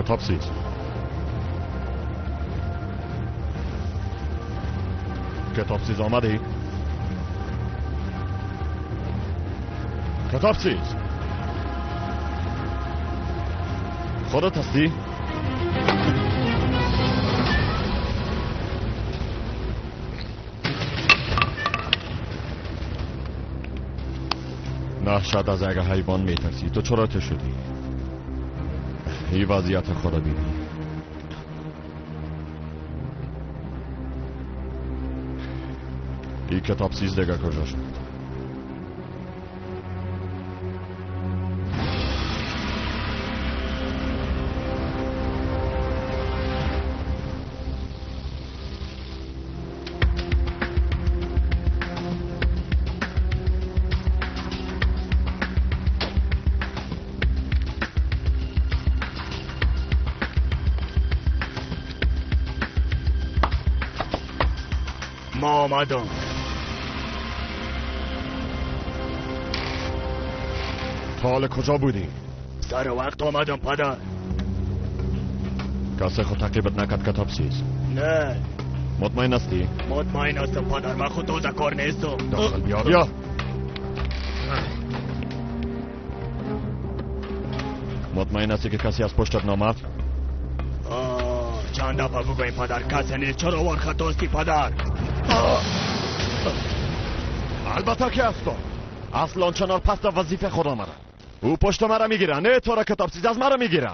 کتاب سیز. کتاب سیز آمدی؟ کتاب سیز خودت هستی؟ نه شاید از اگه حیوان میترسی. تو چرا تو شدی؟ این وضعیت خدا بیبی. این کتاب سیز دیگه کجا شد؟ آمدم. تا حال کجا بودی؟ سر وقت آمدم پدر. کسی خود تعقیبت نکرد کتاب سیز؟ نه. مطمئن هستی؟ مطمئن هستم پدر، من خود تازه کار نیستم. داخل بیا. مطمئن هستی که کسی از پشتت نامد؟ چند دفعه بگویم پدر کسی نیست. چرا وار خطاستی پدر؟ البته که هستم. اصلا چنار پس وظیفه خود آمده. او پشت مرا میگیره، نه تو را کتاب سیز از مرا میگیره.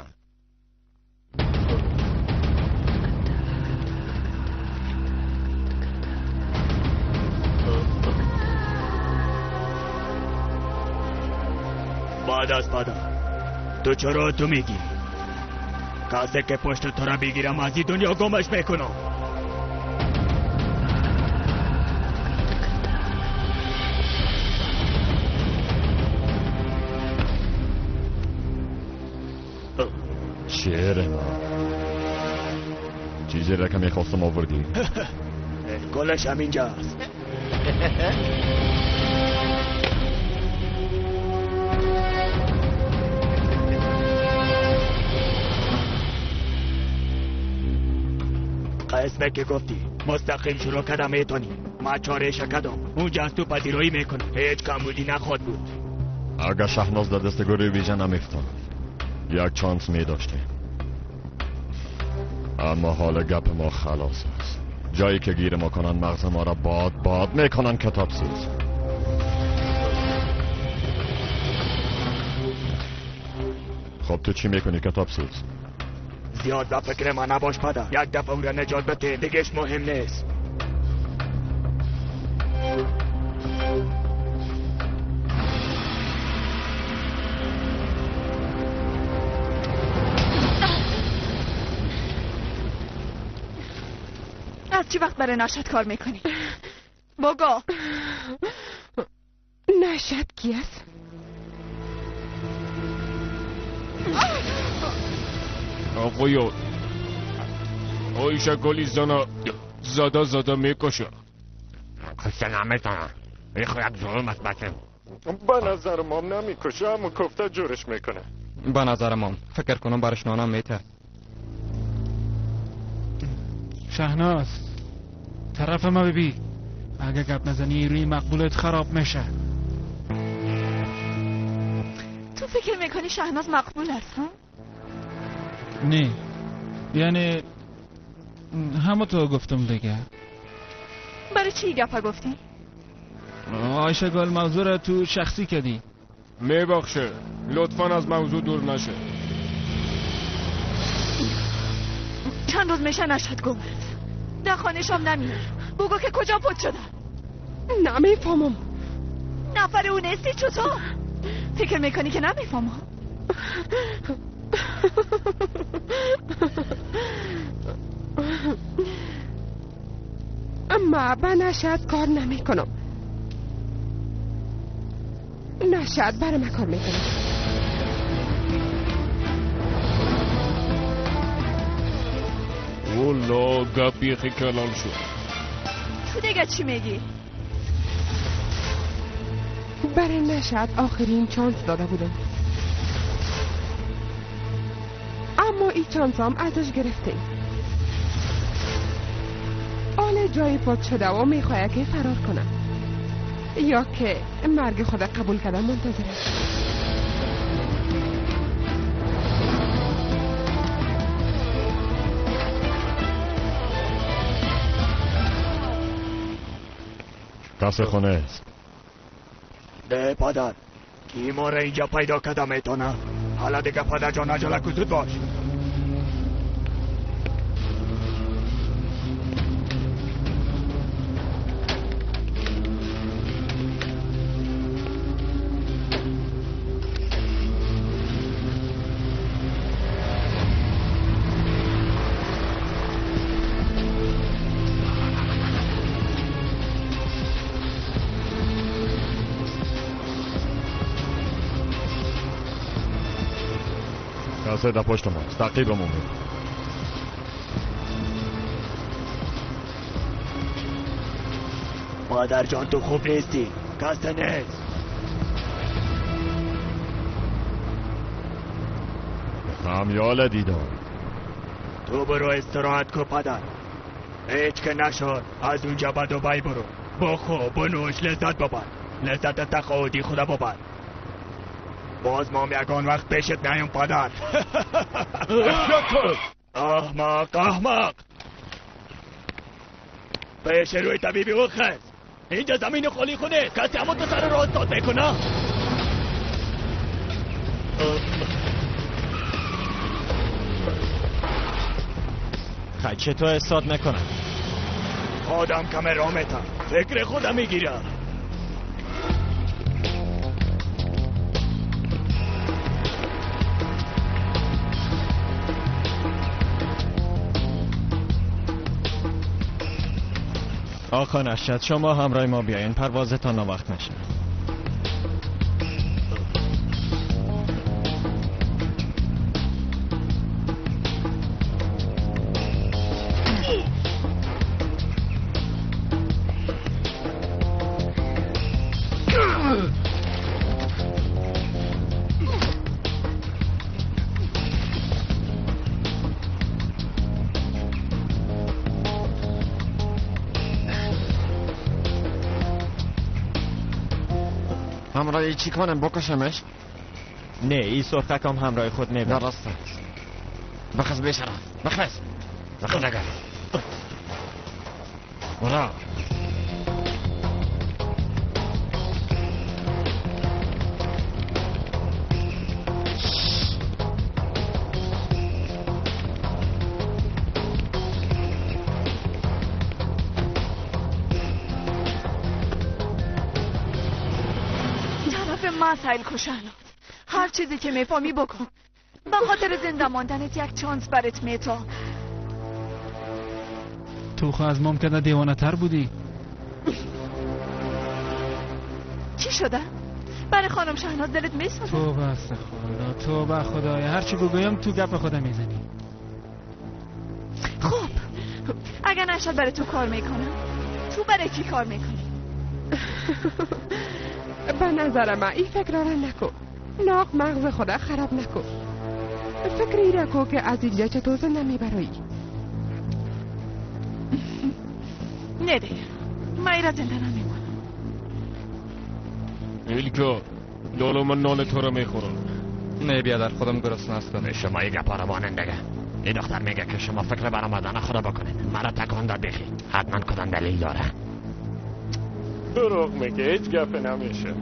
بعد از پدر تو چرا تو میگی؟ کسی که پشت تو را بگیرم از این دنیا گمش میکنم. شعر ما چیزی را که میخواستم آوردی. گلش همینجاست. قسمه که گفتی مستقیم شروع کردم میتونی. ما چارهش کردم. اونجا از تو پذیرایی میکنم. هیچ کمبودی نخواد بود. اگه شهناز در دست گروه ویژه نمیفتاد یک چانس می داشتیم، اما حال گپ ما خلاص است. جایی که گیر ما کنن مغز ما را باد باد میکنن کتاب سیز. خب تو چی میکنی کتاب سیز؟ زیاد به فکر ما نباش پدر. یک دفعه او را نجات بده دیگهش مهم نیست. از چی وقت برای نشد کار میکنی؟ بگو. نشد کی است؟ آقایون آیشه گلی زانا زادا زادا میکشه. کشته نمیتونم. این خود ظلم است بچه. به نظر مام نمیکشه، اما کفته جورش میکنه. به نظر مام فکر کنم برش نانم میته. شهناز طرف ما ببی، اگه گپ نزنی روی مقبولت خراب میشه. تو فکر میکنی شهناز مقبول است ها؟ نه یعنی همو تو گفتم دیگه. برای چی گپا گفتی؟ آیشه گل موضوع را تو شخصی کردی. میبخشه لطفا از موضوع دور نشه. چند روز میشه نشد گم است. در خانه شام نمیاد. بگو که کجا پت شده. نمیفهمم. نفر او نیستی چطور؟ فکر میکنی که نمیفهمم؟ اما به نشد کار نمی کنم. نشد برای من کار میکنم. والا گپی خیلی کلان شد. تو دیگه چی میگی؟ برای نشد آخرین چانس داده بودم، اما ای چانس هم ازش گرفتیم. آل جای پات شده و میخواه که فرار کنه یا که مرگ خود قبول کرده منتظره. کسی خونه است. نه پدر، کی ما را اینجا پیدا کرده میتونه؟ حالا دیگه پدر جان عجله کن، زود باش. کسی در پشت ماست، تعقیبمون میکنه. مادر جان تو خوب نیستی، کسی نیست. همیال دیدم. تو برو استراحت کن پدر. هیچ که نشد از اونجا به دبی برو، بخور بنوش لذت ببر، لذت تقاعدی خدا ببر. باز ما یگان وقت پیشت نیام پدر. احمق احمق، پیش روی طبیبی بخز. اینجا زمین خالی خونه، کسی همون تو سر راست داد میکنه. خچه تو استاد نکنم. آدم کمه رامتم، فکر خودم میگیرم. آقا نشد، شما همراه ما بیاین، پروازتان وقت نشه. همراه چی کنم؟ بکشمش؟ نه، ای سرخکم همراه خود میبرم. درست است. بخز بیشرف، بخز بخز اگر برو. مسائل کشنات، هر چیزی که میفهمی بکن. به خاطر زنده ماندنت یک چانس برات میتا. تو خو از ممکنه دیوانه تر بودی. چی شده؟ برای خانم شهناز دلت میسوزه؟ توبه استغفرالله، توبه خدایا، هر چی بگویم تو گپ خودم میزنی. خب اگر نشد برای تو کار میکنم، تو برای کی کار میکنی؟ به نظر من این فکر را نکن، ناق مغز خدا خراب نکن. فکری را کو که از اینجا چطور زنده میبرایی. نه دیگه، من ایرا زنده نمیمانم. ایلکا، دالو من نان تو را میخورم. نه بیادر، خودم گرسنه هستم. شما این گپا را مانند دیگه. این دختر میگه که شما فکر برآمدن خدا بکنید، مرا تکان داد بیخی. حتما کدام دلیل داره. دروغ میگه، هیچ گپی نمیشه.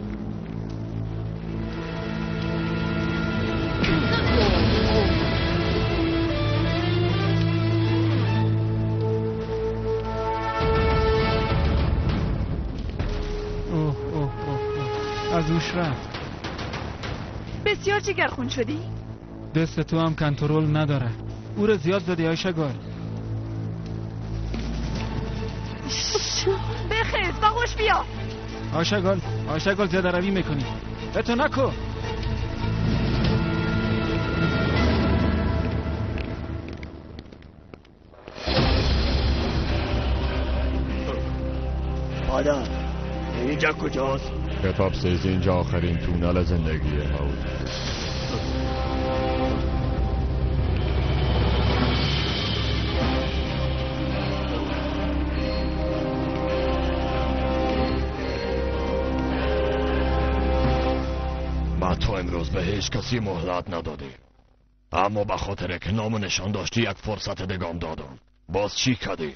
اوه اوه اوه، از اوش رفت. بسیار جگرخون شدی؟ دست تو هم کنترل نداره. او را زیاد زدی آیشه گل. بخیز باهوش بیا. آیشه گل، آیشه گل زیاده روی میکنی. تو نکو. مادر اینجا کجاست؟ کتاب سیز اینجا آخرین تونل زندگی ما بود. то имрӯз ба ҳеҷ каси муҳлат надодем. Аммо ба хотире ки ному нишон доштӣ як фурсати дигам додам. Боз чӣ кардӣ?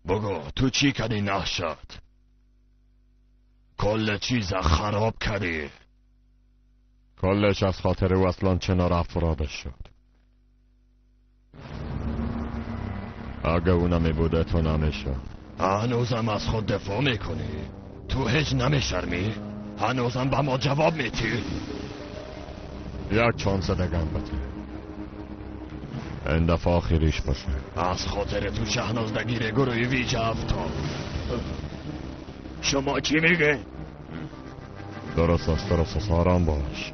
Бугӯ, ту чӣ кардӣ Наҳшат? کل چیز خراب کردی. کلش از خاطر او اصلا چنار افرادش شد. اگه او نمی بوده تو نمیشد. هنوزم از خود دفاع میکنی؟ تو هیچ نمیشرمی؟ هنوزم به ما جواب میتی؟ یک چانس دگم بده. این دفعه آخریش باشه. از خاطر تو شهناز دگیر گروه ویژه افتاد. شما چی میگه؟ درست است، درست است، آرام باش.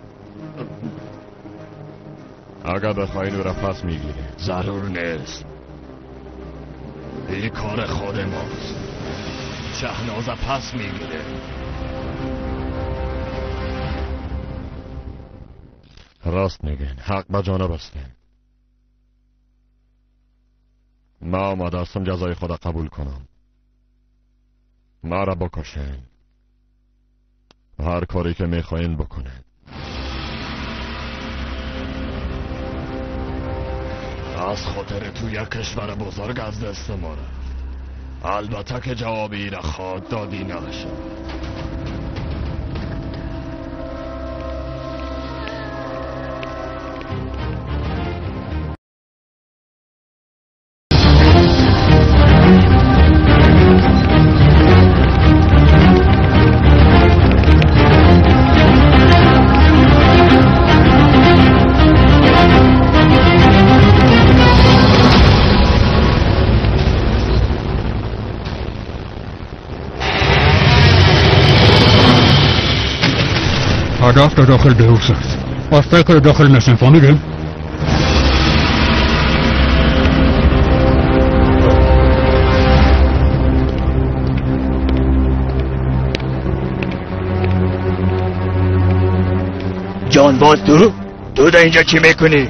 اگر بخواین او را پس میگیری. ضرور نیست. این کار خود ماست. شهناز پس میگیره. راست میگین، حق به جانب هستین. ما آماده هستم جزای خود قبول کنم. ما را بکشین، هر کاری که میخواین بکنین. از خاطر تو یک کشور بزرگ از دست ما رفت. البته که جوابی را خواد دادی نشد. هدف در داخل بیروس است. از فکر داخل نشین، فهمیدیم؟ جانباز تو؟ تو در اینجا چی میکنی؟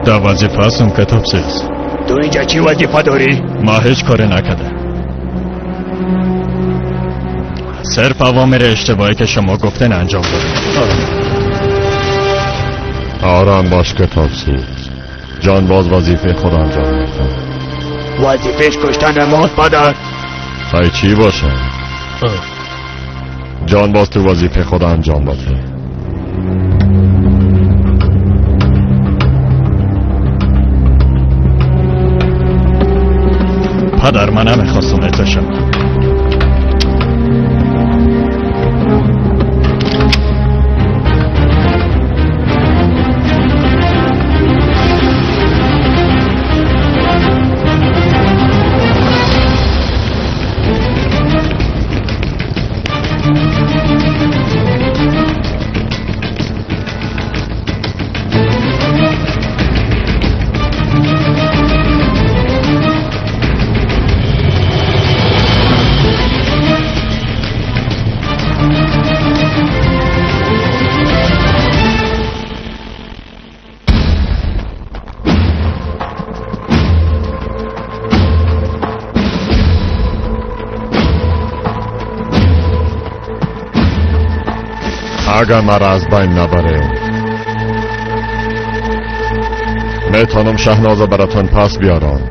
در وظیفه هستم کتاب سیز. تو اینجا چی وظیفه داری؟ ما هیچ کاری نکرده. صرف اوامر اشتباهی که شما گفتن انجام دادم. آرام باش کتاب سیز. جانباز وظیفه خود انجام میده. وظیفهش کشتن ماست پدر. خواهی چی باشه؟ جانباز تو وظیفه خود انجام داده. پدر من نمیخواستم اتشم. اگر مرا از بین نبره میتونم شهناز براتون پس بیارم.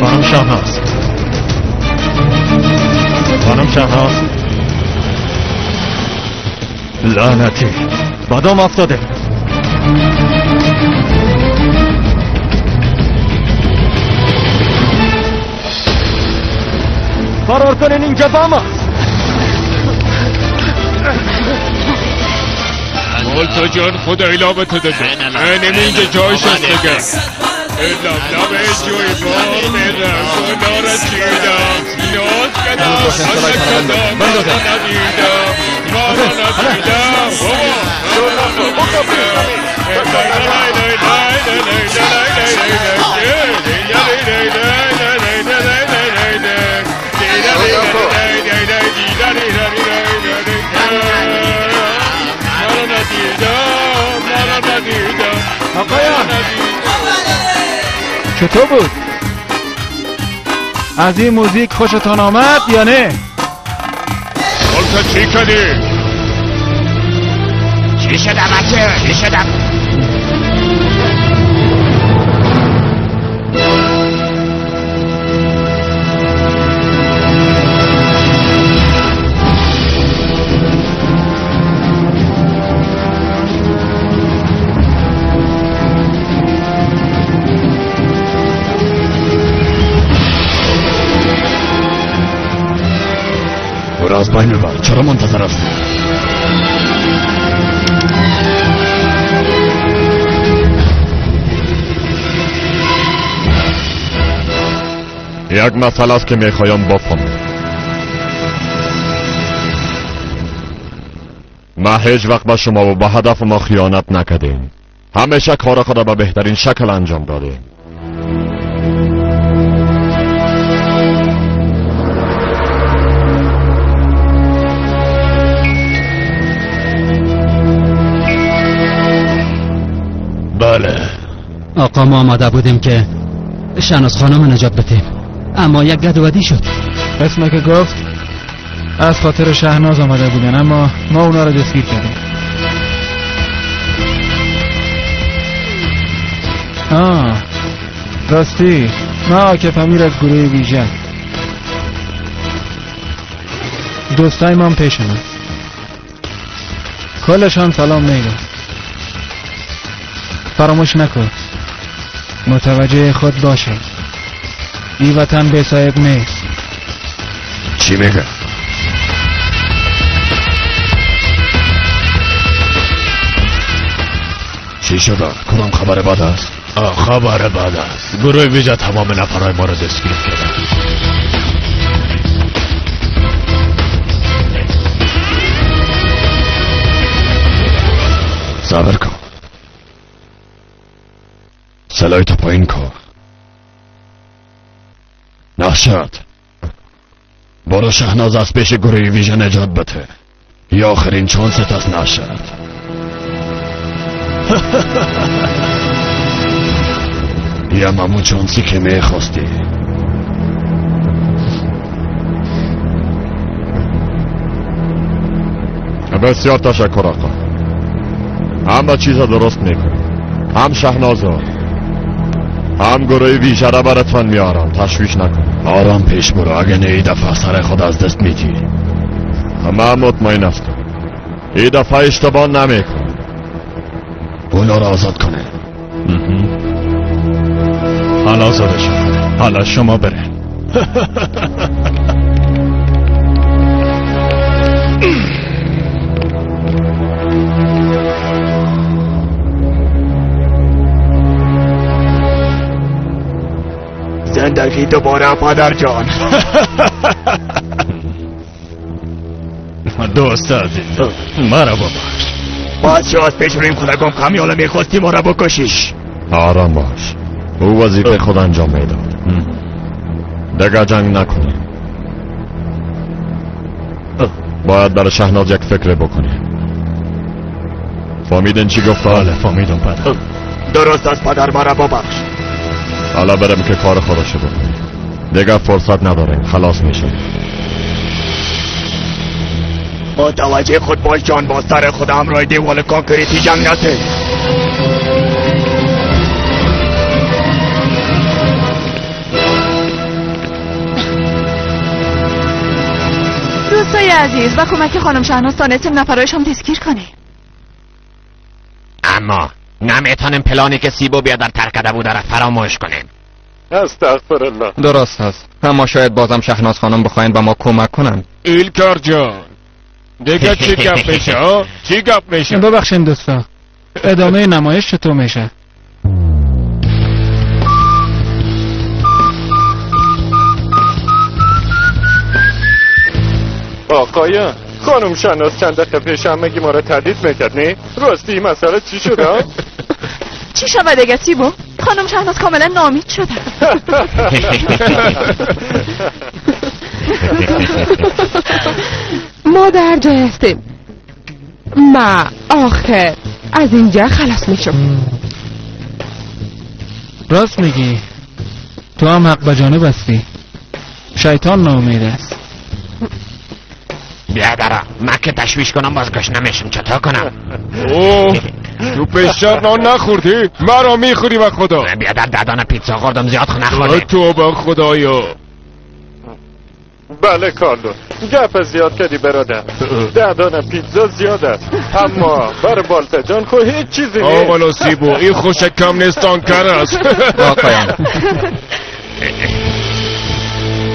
خانم شهناز، خانم شهناز، لعنتی بادام افتاده. فرار کنین، اینجا بام است. مالتا جان خدا ایلامت داده. اینم اینجا جایش است دیگه. لب لب جوی بار میرم گناه چیدم ناز کردم کردم ندیدم ما را ندیدم آقایان چطور بود؟ از این موزیک خوشتان آمد یا نه؟ خلطه چی کردی؟ چی شدم بچه؟ چی شدم؟ از بین ببر. چرا منتظر هستی؟ یک مسئله است که میخوایم بفهمم. ما هیچ وقت به شما و به هدف ما خیانت نکردیم. همیشه کار خود را به بهترین شکل انجام دادیم. بله آقا، ما آماده بودیم که شهناز خانم نجات بدیم، اما یک گدودی شد. اسم که گفت از خاطر شهناز آماده بودن، اما ما اونا را دستگیر کردیم. آه راستی، ما عاکف امیر از گروه ویژه، دوستای ما پیش من کلشان سلام میگم. فراموش نکن، متوجه خود باشه، این وطن به صاحب نیست. چی میگه؟ چی شده؟ کدام خبر بد است؟ خبر بد است. گروه ویژه تمام نفرهای ما را دستگیر کردن. صبر کن، سلای تا پایین کن. نشد. برو شهناز از پیش گروه ویژه نجات بده. یا آخرین چانست از نشد. یا مامون چانسی که میخواستی. بسیار تشکر آقا. همه چیز درست میکنی. هم شهنازا هم گروه ویژه را براتان میارم. تشویش نکن، آرام پیش برو. اگه نه ای دفعه سر خود از دست میدی. من مطمئن هستم ای دفعه اشتباه نمیکن. اونا را آزاد کنه. حالا آزاده شد. حالا شما بره. زندگی دوباره پدر جان. دوست عزیز مرا ببخش. باز شو از پیش رویم خدا گم کمی. حالا میخواستی ما را بکشیش. آرام باش، او وظیفه خود انجام میداد. دیگه جنگ نکنیم. باید برای شهناز یک فکر بکنیم. فهمیدین چی گفتم؟ بله فهمیدم پدر. درست از پدر، مرا ببخش. حالا برم که کار خودشو بکنیم. دیگه فرصت نداریم، خلاص میشه. متوجه خود باش جان، با سر خود همراه دیوال کانکریتی جنگ نده. دوستای عزیز، با کمک خانم شهناز تانستیم نفرایشم دستگیر کنیم. اما نمیتونیم پلانی که سیبو بیادر ترک کرده بوده را فراموش کنیم. استغفر الله. درست هست، اما شاید بازم شهناز خانم بخواین به ما کمک کنن. ایلکار جان دیگه چی گپ میشه؟ چی گپ میشه؟ ببخشین دوستا، ادامه نمایش چطور میشه؟ آقایان، خانم شهناز چند دقیقه پیش همگی ما را تهدید میکرد، نه؟ راستی این مسئله چی شد؟ چی شود دیگه تیبو؟ خانم شهناز کاملا ناامید شده. ما در جای هستیم. ما آخر از اینجا خلاص میشم. راست میگی، تو هم حق به جانب هستی. شیطان ناامید است. بیادرا من که تشویش کنم باز گوش نمیشم، چطور کنم؟ اوه تو پیشتر نان نخوردی؟ مرا میخوری و خدا. بیادر ددان پیتزا خوردم، زیاد نخوردم. تو به خدایا. بله کارلو، گپ زیاد کردی برادر. دهدان پیتزا زیاد است، اما بر بالتا جان خو هیچ چیزی نیست. آقا سیبو این خوش کم نیستان کر است. آقایان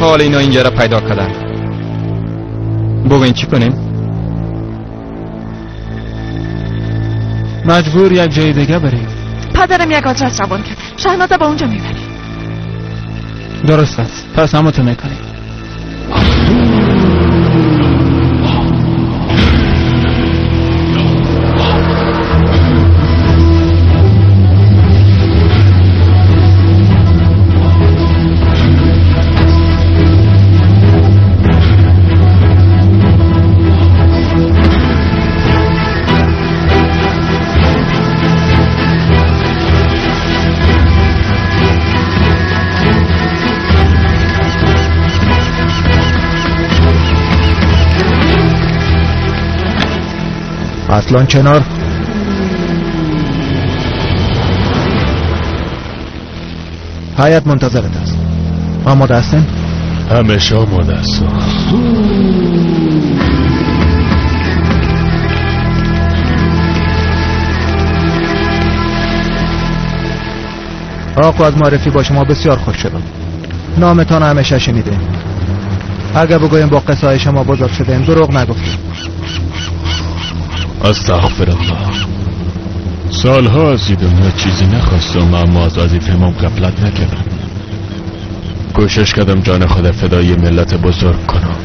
حال اینا اینجا را پیدا کردن. بگوین چی کنیم؟ مجبور یک جای دیگه بریم. پدرم یک آدرس روان کرد، شهناز با اونجا میبریم. درست است، پس همو تو میکنیم. اصلان کنار. هیئت منتظرت است. آماده هستین؟ همیشه آماده هستم. آقا از معرفی با شما بسیار خوش شدم. نامتان همیشه شنیدیم. اگر بگویم با قصه های شما بزرگ شدیم دروغ نگفتیم. استغفر الله. سالها از این دنیا چیزی نخواستم، اما از وظیفه‌م غفلت نکردم. کوشش کردم جان خود فدای ملت بزرگ کنم.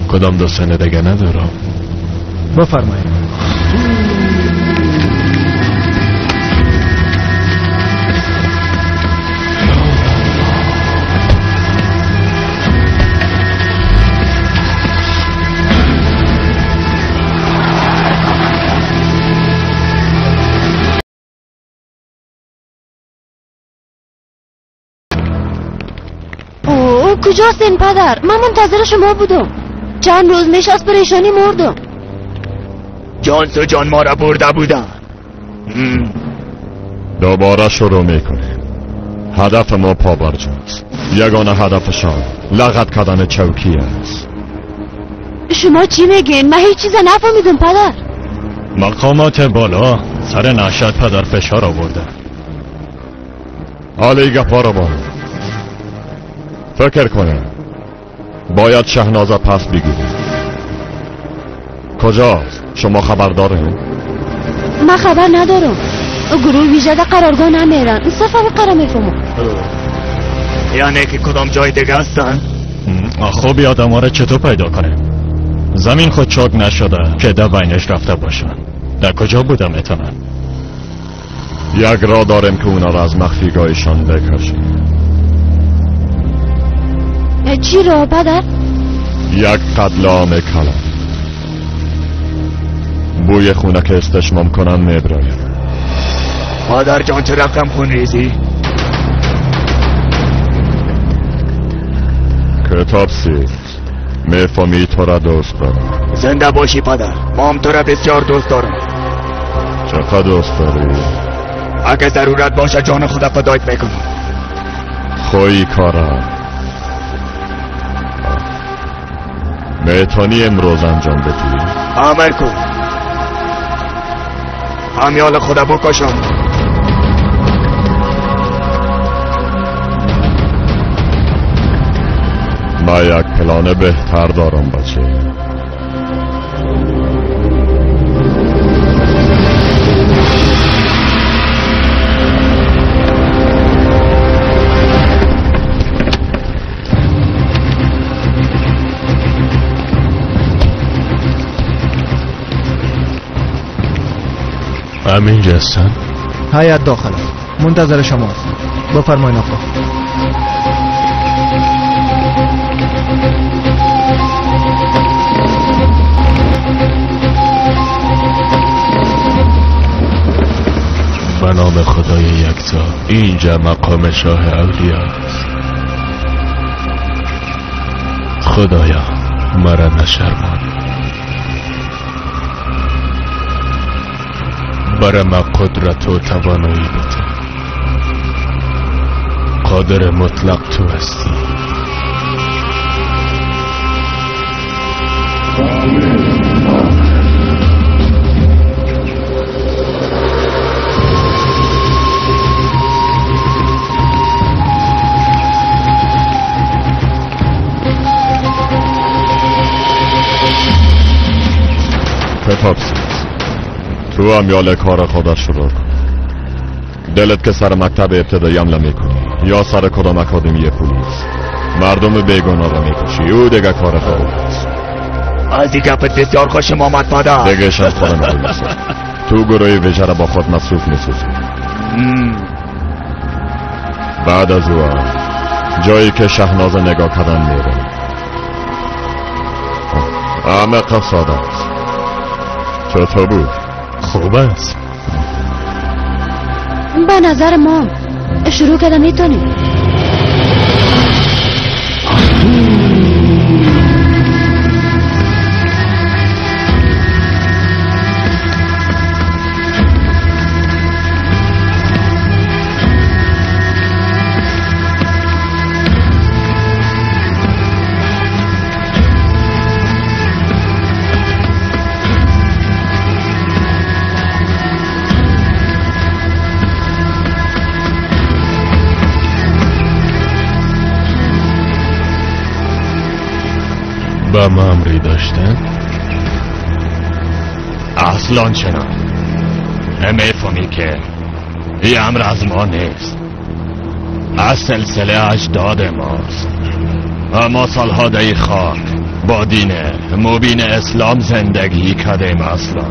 کدام دوستان دیگه ندارم. بفرمایید. کجاست این پدر؟ من منتظر شما بودم. چند روز میشه از پریشانی مردم. جان تو جان ما را برده بودن. دوباره شروع میکنیم. هدف ما پابرجاست. یگانه هدفشان لغت کردن چوکی است. شما چی میگین؟ من هیچ چیز نفهمیدم پدر. مقامات بالا سر نشد پدر فشار آورده. عالی گپا رو با فکر کنم باید شهنازه پس بگیریم. کجاست؟ شما خبر دارین؟ من خبر ندارم. گروه ویژه در قرارگاه نمیرن. صفا قرار میفهمم. یعنی که کدام جای دیگه هستن؟ خب آدم ها را چطور پیدا کنیم؟ زمین خود چاک نشده که در بینش رفته باشن. در کجا بودم اتمن؟ یک را داریم که اونا را از مخفیگاهشان بکشیم. چی را پدر؟ یک قتل عام کلان. بوی خونه که استشمام کنم میبراید. مادر جان چه رقم خون ریزی؟ کتاب سیز میفهمی تو را دوست دارم. زنده باشی پدر، ما هم تو را بسیار دوست دارم. چقدر دوست داری؟ اگه ضرورت باشه جان خود فدایت میکنم. خوی کارم میتونی امروز انجام بدی؟ امر کن. همیال خدا بکشم. من یک پلان بهتر دارم بچه. همینجا هستن؟ هیئت داخل است، منتظر شما است. بفرمایید آقا. به نام خدای یکتا، اینجا مقام شاه اولیا است. خدایا مرا نشرمان، برای ما قدرت و توانایی بده. قادر مطلق تو هستی. کتاب سیز، تو هم یال کار خودت شروع کن. دلت که سر مکتب ابتدایی عمله میکنی یا سر کدام اکادمی پلیس، مردم بیگناه را میکشی، او دیگه کار خودت است. از این گپت بسیار خوشم آمد پدر. دیگه از خودم پلیس. تو گروه ویژه را با خود مصروف میسازی. بعد از او جایی که شهناز نگاه کردن میره. عمیق ساده است. چطور بود؟ خوب است. به نظر ما شروع کرده میتونیم. با ما امری داشتن؟ اصلا چنان میفهمی که این امر از ما نیست، از سلسله اجداد ماست. ما سالها در خاک با دین مبین اسلام زندگی کردیم اصلا،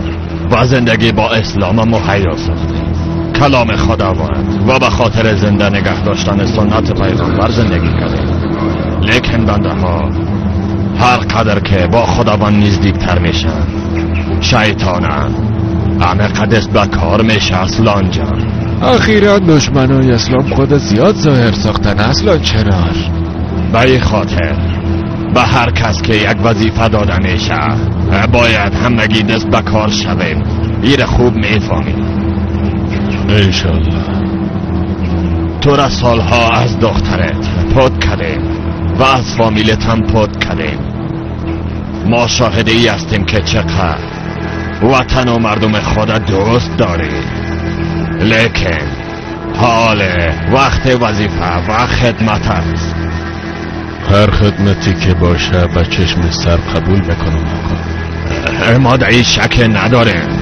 و زندگی با اسلام مهیا ساختیم. کلام خداوند و به خاطر زنده نگه داشتن سنت پیغمبر زندگی کردیم. لیکن بنده ها هر قدر که با خداوند نزدیکتر میشن، شیطانم همه قدست به کار میشه. اصلان جان، اخیرا دشمنای اسلام خود زیاد ظاهر ساختن. اصلان چنار به این خاطر به هر کس که یک وظیفه داده میشه باید همگی دست به کار شویم. ایر خوب میفهمیم انشالله. تو را سالها از دخترت پد کردیم و از فامیلت هم پد کردیم. ما شاهد ای هستیم که چقدر وطن و مردم خود دوست داری، لیکن حال وقت وظیفه و خدمت است. هر خدمتی که باشه به چشم سر قبول میکنم آقا. ما در این شک نداریم.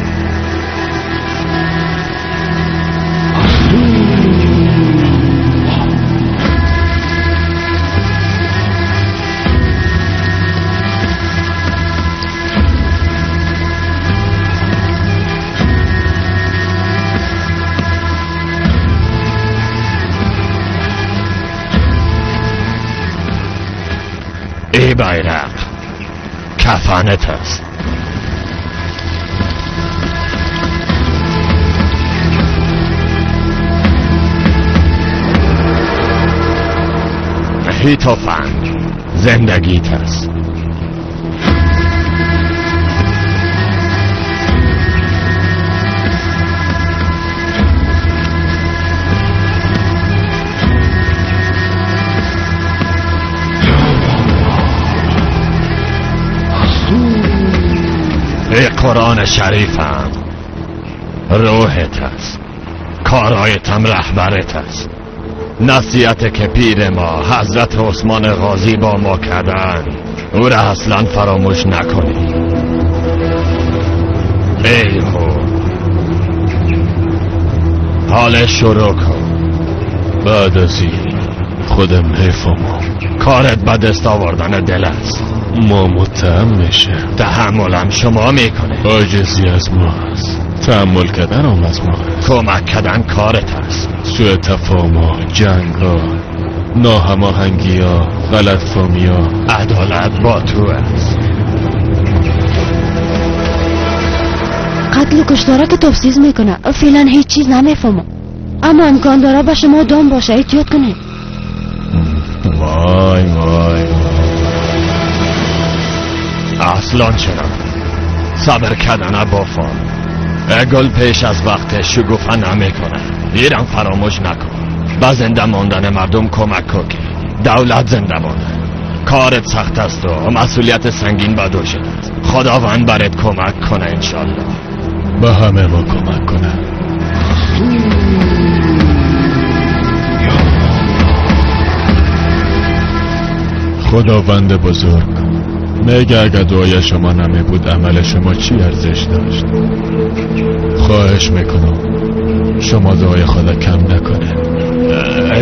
ای بیرق کفنت است. هی تفنگ زندگیت است. ای قرآن شریفم روحت است، کارایتم رهبرت است. نصیحت که پیر ما حضرت عثمان غازی با ما کردن او را اصلا فراموش نکنی. ای هو حال شروع کن. بعد از این خودم حیفم. کارت به دست آوردن دل است. ما متهم میشه. تحملم شما میکنه. عاجزی از ماست. تحمل کردن هم از ما. کمک کردن کارت است. سوء تفاهم، جنگ ها، ناهماهنگی ها، غلط فهمی ها. عدالت با تو است. قتل و کشتاره که تفسیز میکنه. فعلا هیچ چیز نمیفهمم، اما امکان داره به شما دام باشه. احتیاط کنید. وای وای اصلا چرا صبر کردن بافا. گل پیش از وقت شگوفه نمیکنه. ایران فراموش نکن. به زنده ماندن مردم کمک کن که دولت زنده مانه. کارت سخت است و مسئولیت سنگین به دوشت است. خداوند برات کمک کنه انشالله. به همه ما کمک کنه. خداوند بزرگ میگه اگه دعای شما نمی بود عمل شما چی ارزش داشت؟ خواهش میکنم شما دعای خدا کم نکنه.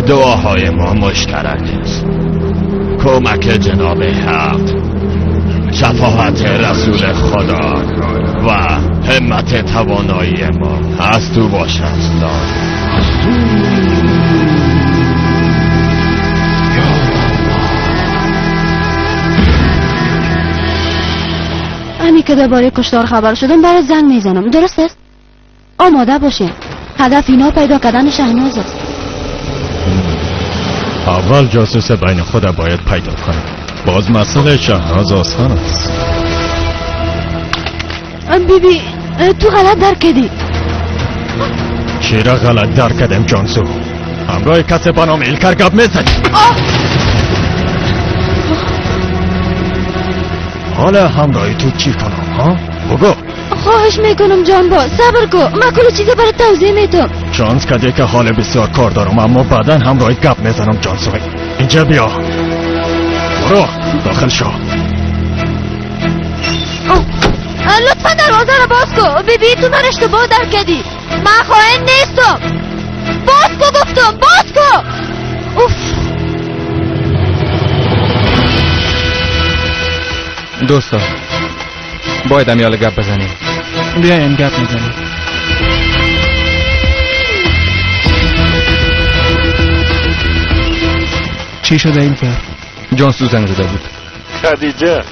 دعاهای ما مشترک است. کمک جناب حق، شفاعت رسول خدا و همت توانایی ما از تو باشد. همی که درباره کشتار خبر شدم برای زنگ میزنم. درست است؟ آماده باشین. هدف اینا پیدا کردن شهناز است. اول جاسوس بین خود باید پیدا کنیم. باز مسئله شهناز آسان است. بیبی تو غلط درک کردی. چرا غلط درک کردم جانسو؟ همراه کسی با نام ایلکر گپ میزنی. حالا همراهی تو چی کنم ها؟ بگو. خواهش میکنم جان با صبر کن، من کل چیز برای توضیح میتم. چانس کدی که حال بسیار کار دارم، اما بعدا همراهی گپ میزنم. جانسو اینجا بیا، برو داخل شو. لطفا دروازه رو باز کن. بیبی تو من اشتباه درک کردی، من خائن نیستم. باز کن گفتم، باز کن. اوف. دوستا باید امیال گپ بزنیم. بیاین گپ میزنیم. چی شده این کرد؟ جانسو زنگ زده بود. خدیجه.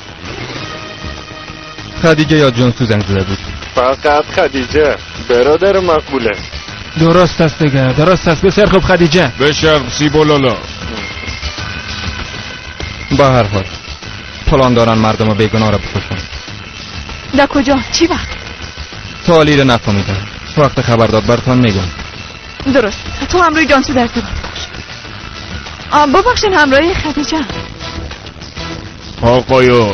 خدیجه یا جانسو زنگ زده بود؟ فقط خدیجه برادر مقبوله. درست است دیگه، درست است. بسیار خوب خدیجه. بشر سیبولالا. به هر حال پلان دارن مردم بیگناه را بکشن. در کجا؟ چی وقت؟ تالی را نفهمیدم. وقت خبر داد برتان میگم. درست. تو همراه جانسو در ارتباط باش. ببخشین همراه خدیجه. آقایو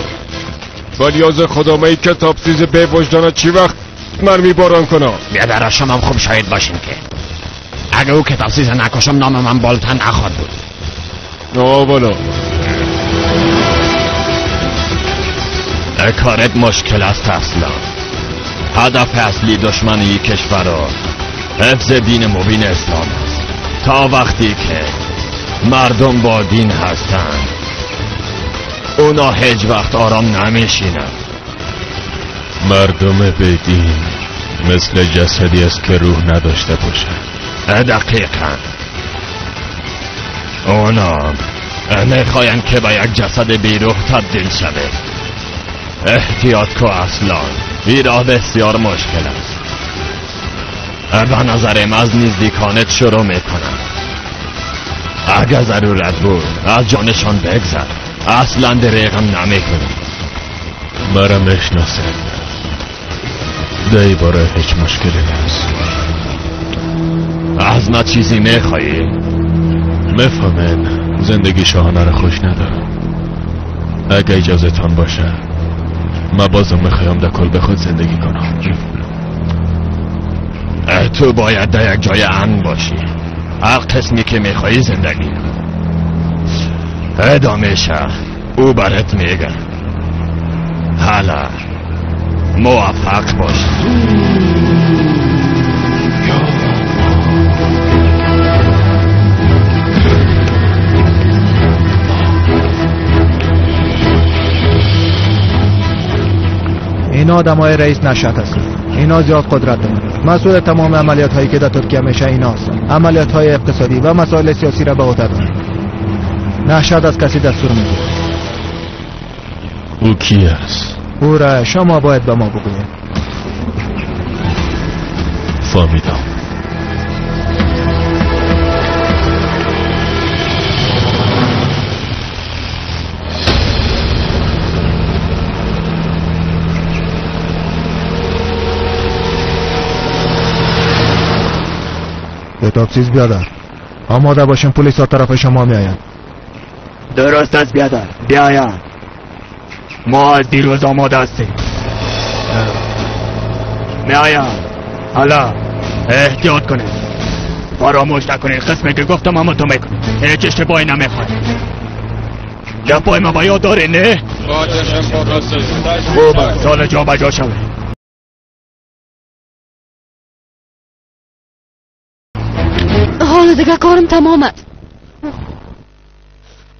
ولیاز خدا من کتاب سیز به وجدانه چی وقت من میباران کنم؟ بیادر شما هم خوب شاید باشین که اگه او کتاب سیز نکشم نام من بالتن نخواد بود. نه والا کارت مشکل است اصلا. هدف اصلی دشمنی کشور و حفظ دین مبین اسلام است. تا وقتی که مردم با دین هستند اونا هیچ وقت آرام نمیشینن. مردم به دین مثل جسدی است که روح نداشته باشد. دقیقا اونا میخواین که به یک جسد بیروح تبدیل شود. احتیاط کو اصلا، این راه بسیار مشکل است. به نظرم از نزدیکانت شروع میکنم. اگر ضرورت بود از جانشان بگذر، اصلا دریغم نمیکنم. مرا میشناسه، دی باره هیچ مشکلی نیست. از ما چیزی میخوایی؟ میفهمین زندگی شاهانه را خوش ندارم. اگه اجازه تان باشه ما بازم میخوایم در کلبه خود زندگی کنم. تو باید در یک جای امن باشی. هر قسمی که میخوایی زندگی ادامه شه، او برات میگه. حالا موفق باش. این آدم های رئیس نشد هستند. اینا زیاد قدرت دارند. مسئول تمام عملیات هایی که در ترکیه میشه ایناست. عملیات های اقتصادی و مسائل سیاسی را به عهده دارند. نشد از کسی دستور میگیرد. او کی است؟ او را شما باید به ما بگویید. فهمیدم. کتابسیز بیادر، آماده باشین، پلیس ها طرف شما می آیند. درست است بیادر، بیایند. ما از دیروز آماده هستیم. می آیند. حالا احتیاط کنید، فراموش نکنید قسمی که گفتم اما تو میکنید. هیچ اشتباهی نمیخواید. گپای ما با یاد داری نه؟ خوب است، حالا جا بجا شوید. حالا دیگه کارم تمام است.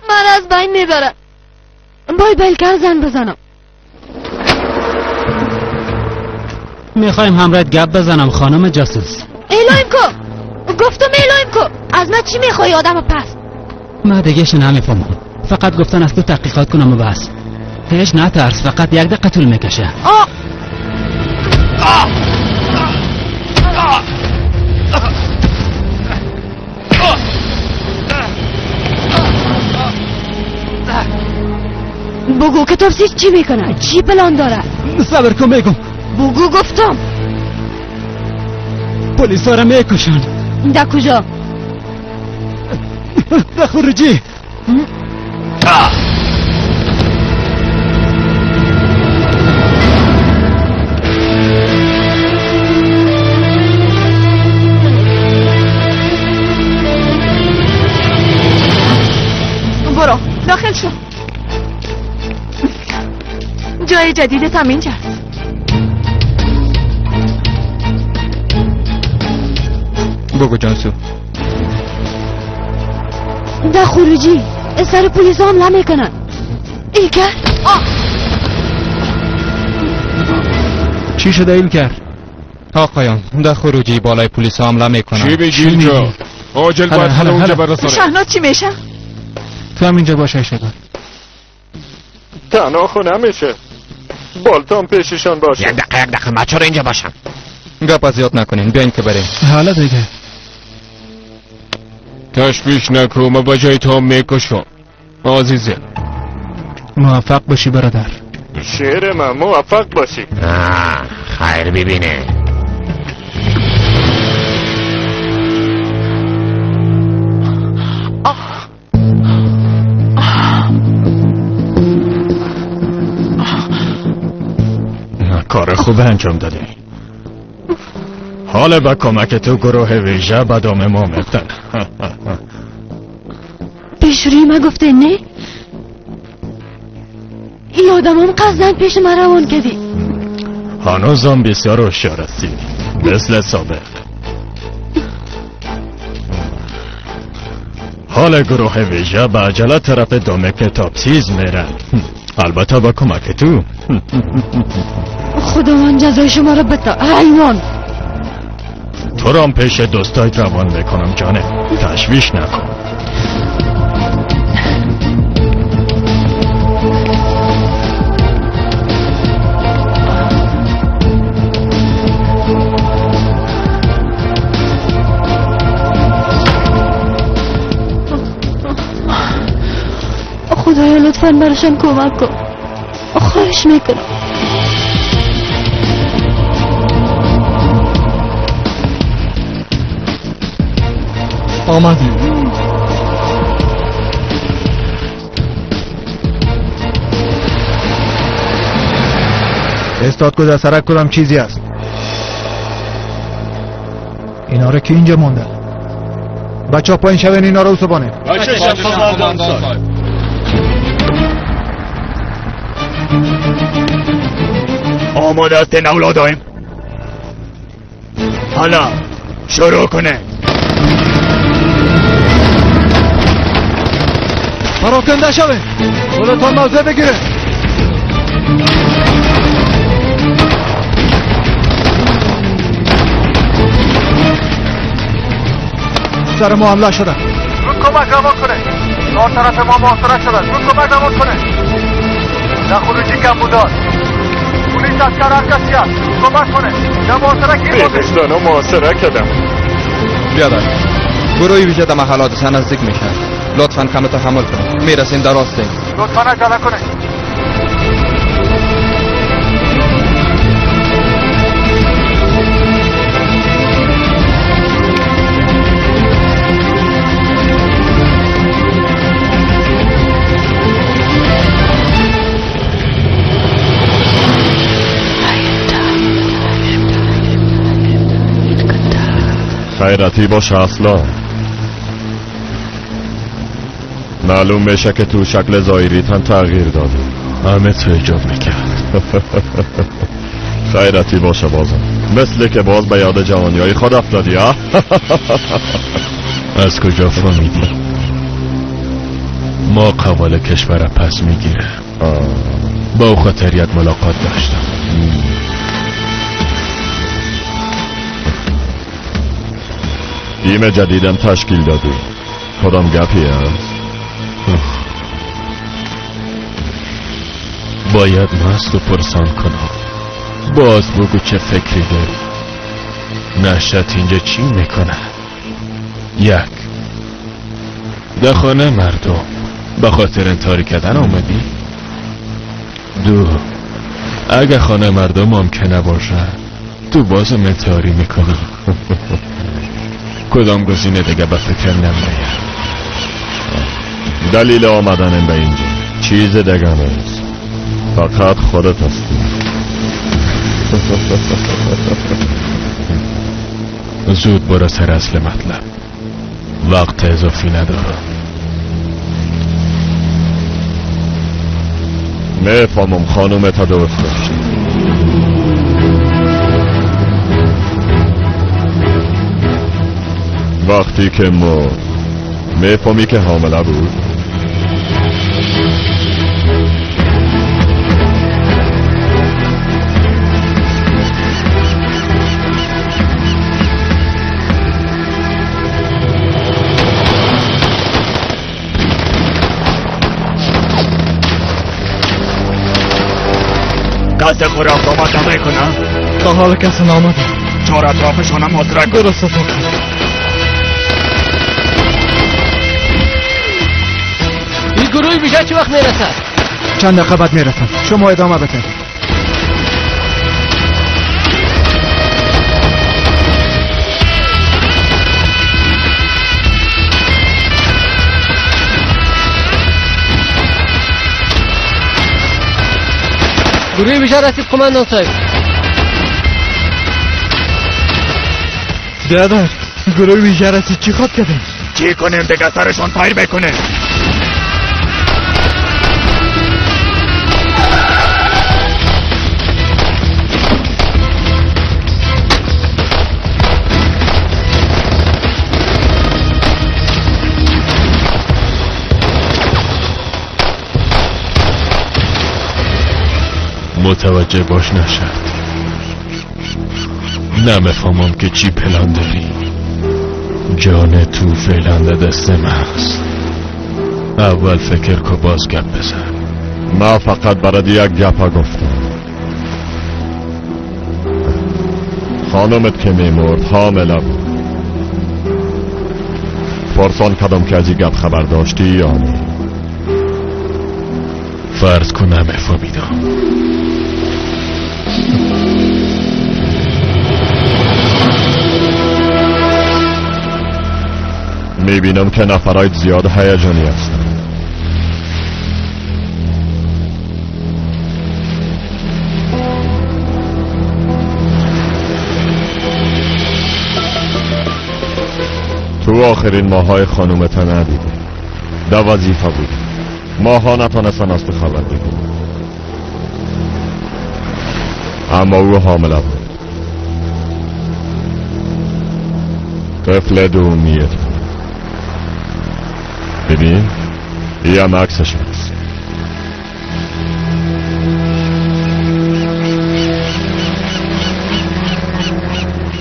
من از بین میبره. باید بلکر زن بزنم. میخوایم همراهت گپ بزنم خانم جاسوس. اعلایم کو، گفتم اعلایم کو. از من چی میخوای آدم پس؟ من دیگهش نمیفهمم. فقط گفتن از تو تحقیقات کنم و بس. هیچ نترس، فقط یک دقیقه طول میکشه. بگو که تاپسیز چی میکنه؟ چی پلان داره؟ صبر کن بگم. بگو گفتم. پلیس ها را میکشن. در کجا؟ در خروجی. برو داخل شو. جای جدیدت هم اینجاست. بگو جانسو. در خروجی سر پلیس حمله میکنن. ایلکر چی شده ایلکر؟ آقایان در خروجی بالای پلیس حمله میکنن. چی بگی اینجا؟ عاجل باید حالا اونجا برسانه. شهناز چی میشه؟ تو هم اینجا باش ایشگان. تنها خو نمیشه. بالتان پیششان باشه. یک دقیقه یک دقیقه، من چرا اینجا باشم؟ گپ زیاد نکنین، بیاین که بریم. حالا دیگه تشویش نکن، ما با جای تو میکشم عزیزم. موفق باشی برادر. شعر من موفق باشی. خیر ببینه. کار خوب انجام دادی. حالا با کمک تو گروه ویژه به دام ما میفتن. پیش روی ما گفته نه؟ این آدمام قصدن پیش ما روان کردی. هنوزم بسیار هوشیار هستی، مثل سابق. حال گروه ویژه به عجله طرف دام کتابسیز میرن، البته با کمک تو. خداوند جزای شما را بده حیوان. تو را پیش دوستایت روان میکنم جانه، تشویش نکن. خدایا لطفا براشم کمک کن، خواهش میکنم. آمدی. استاد کجا سرک کدام چیزی است؟ اینا رو که اینجا مونده؟ بچه ها پایین شوین، اینا رو اوسبانه. آماده هستین اولادایم؟ حالا شروع کنه. پراکنده شوین، خودتان موضع بگیره. سر ما حمله شده. زود کمک روان کنه. چهار طرف ما محاصره شده. زود کمک روان کنه. در خروجی کم بودار. پلیس اسکر هر کسی هست. کمک کنه. در محاصره گیر مونده. بیخشتانو محاصره کردم. بیادر گروه ویژه در محل حادثه نزدیک میشه. لطفاً کم تحمل کنید. میرسیم در راستیم. لطفاً عجله کنه. خیرتی باشه اصلا. معلوم میشه که تو شکل ظاهریت هم تغییر دادی. همه تو ایجاب میکرد. خیرتی باشه بازم. مثل که باز به یاد جوانی های خود افتادی ها؟ از کجا فهمیدی؟ ما قوال کشور پس میگیره. با او خاطر یک ملاقات داشتم. تیم جدیدم تشکیل دادی. کدام گپی است؟ باید مست و پرسان کنم. باز بگو چه فکری داری. نشت اینجا چی میکنه؟ یک در خانه مردم به خاطر انتحاری کردن آمدی؟ دو اگه خانه مردم ممکنه باشه تو بازم انتحاری میکنی. کدام گزینه دیگه به فکر نمیاد. دلیل آمدنم به اینجا چیز دیگه نیست، فقط خودت هستی. زود برو سر اصل مطلب، وقت اضافی ندارم. میفهمم خانوم تا دوست داشتی. وقتی که مرد میفهمی که حامله بود؟ کسی خوراک آماده میکنه؟ تا حال کسی نامده. چهار اطرافشان هم محاصره کن. درست است. این گروه ویژه چه وقت میرسد؟ چند دقیقه بعد میرسن. شما ادامه بده. گروه ویژه رسید قماندان صاحب. بیادر گروه ویژه رسید. چی خواد کردیم؟ چی کنیم دیگه؟ سرشان پیر بکنیم. متوجه باش نشد. نمیفهمم که چی پلان داری. جان تو فعلا دست من است. اول فکر کو باز گپ بزن. ما فقط برای یک گپا گفتم. خانمت که میمرد حامله بود. پرسان کدام که از این گپ خبر داشتی یا نه؟ فرض کن نمیفهمیدم. میبینم که نفرای زیاد هیجانی هستن. تو آخرین ماهای خانومت ندیدی. در وظیفه بود. ماها نتانستن از تو خبر بگیرن. اما او حامله بود. طفل دومیت بود. ببین یه هم عکسش هست.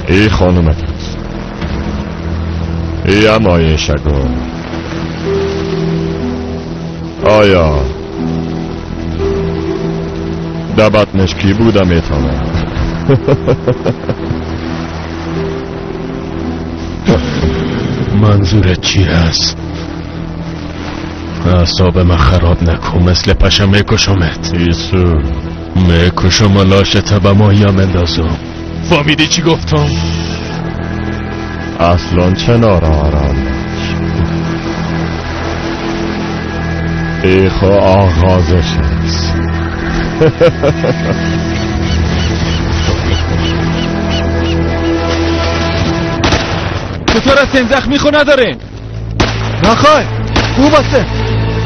ای خانومت هست. یم آیشگل، آیا دبتنش کی بوده میتونه؟ منظورت چی هست؟ اعصاب من خراب نکن، مثل پشم میکشمت. ایسو میکشم و لاشت به ماهیم اندازم. فهمیدی چی گفتم؟ اصلا چه ناراحت باش، ای خو آغازش است. چطور هستین؟ زخمی خو ندارین؟ نخواه، خوب هسته،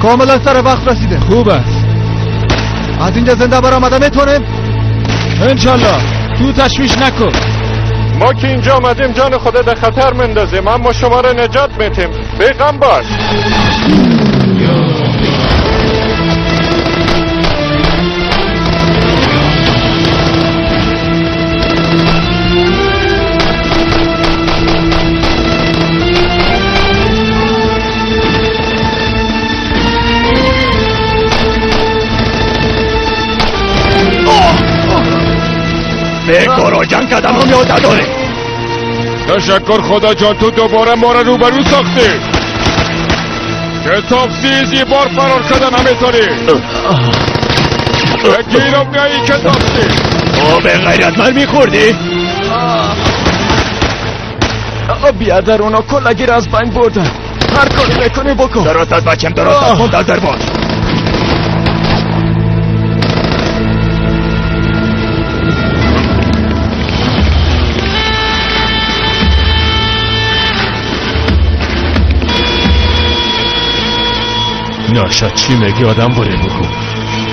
کاملا سر وقت رسیده. خوب است. از اینجا زنده برآمده میتونیم؟ انشالله، تو تشویش نکن. ما که اینجا آمدیم جان خدا در خطر مندازیم، اما شما را نجات میتیم. بیغم باش. به جنگ کردم هم یاد نداره. تشکر خدا جان، تو دوباره ما را روبرو ساختی. کتاب سیزی بار فرار کردن نمیتونی. گیرم میایی کتاب سیز. او به غیرت من میخوردی؟ بیادر اونا کلگی را از بین بردن. هر کاری میکنی بکن. درست از بچم، درست از منتظر باش. ناشا چی میگی آدم باره بکن.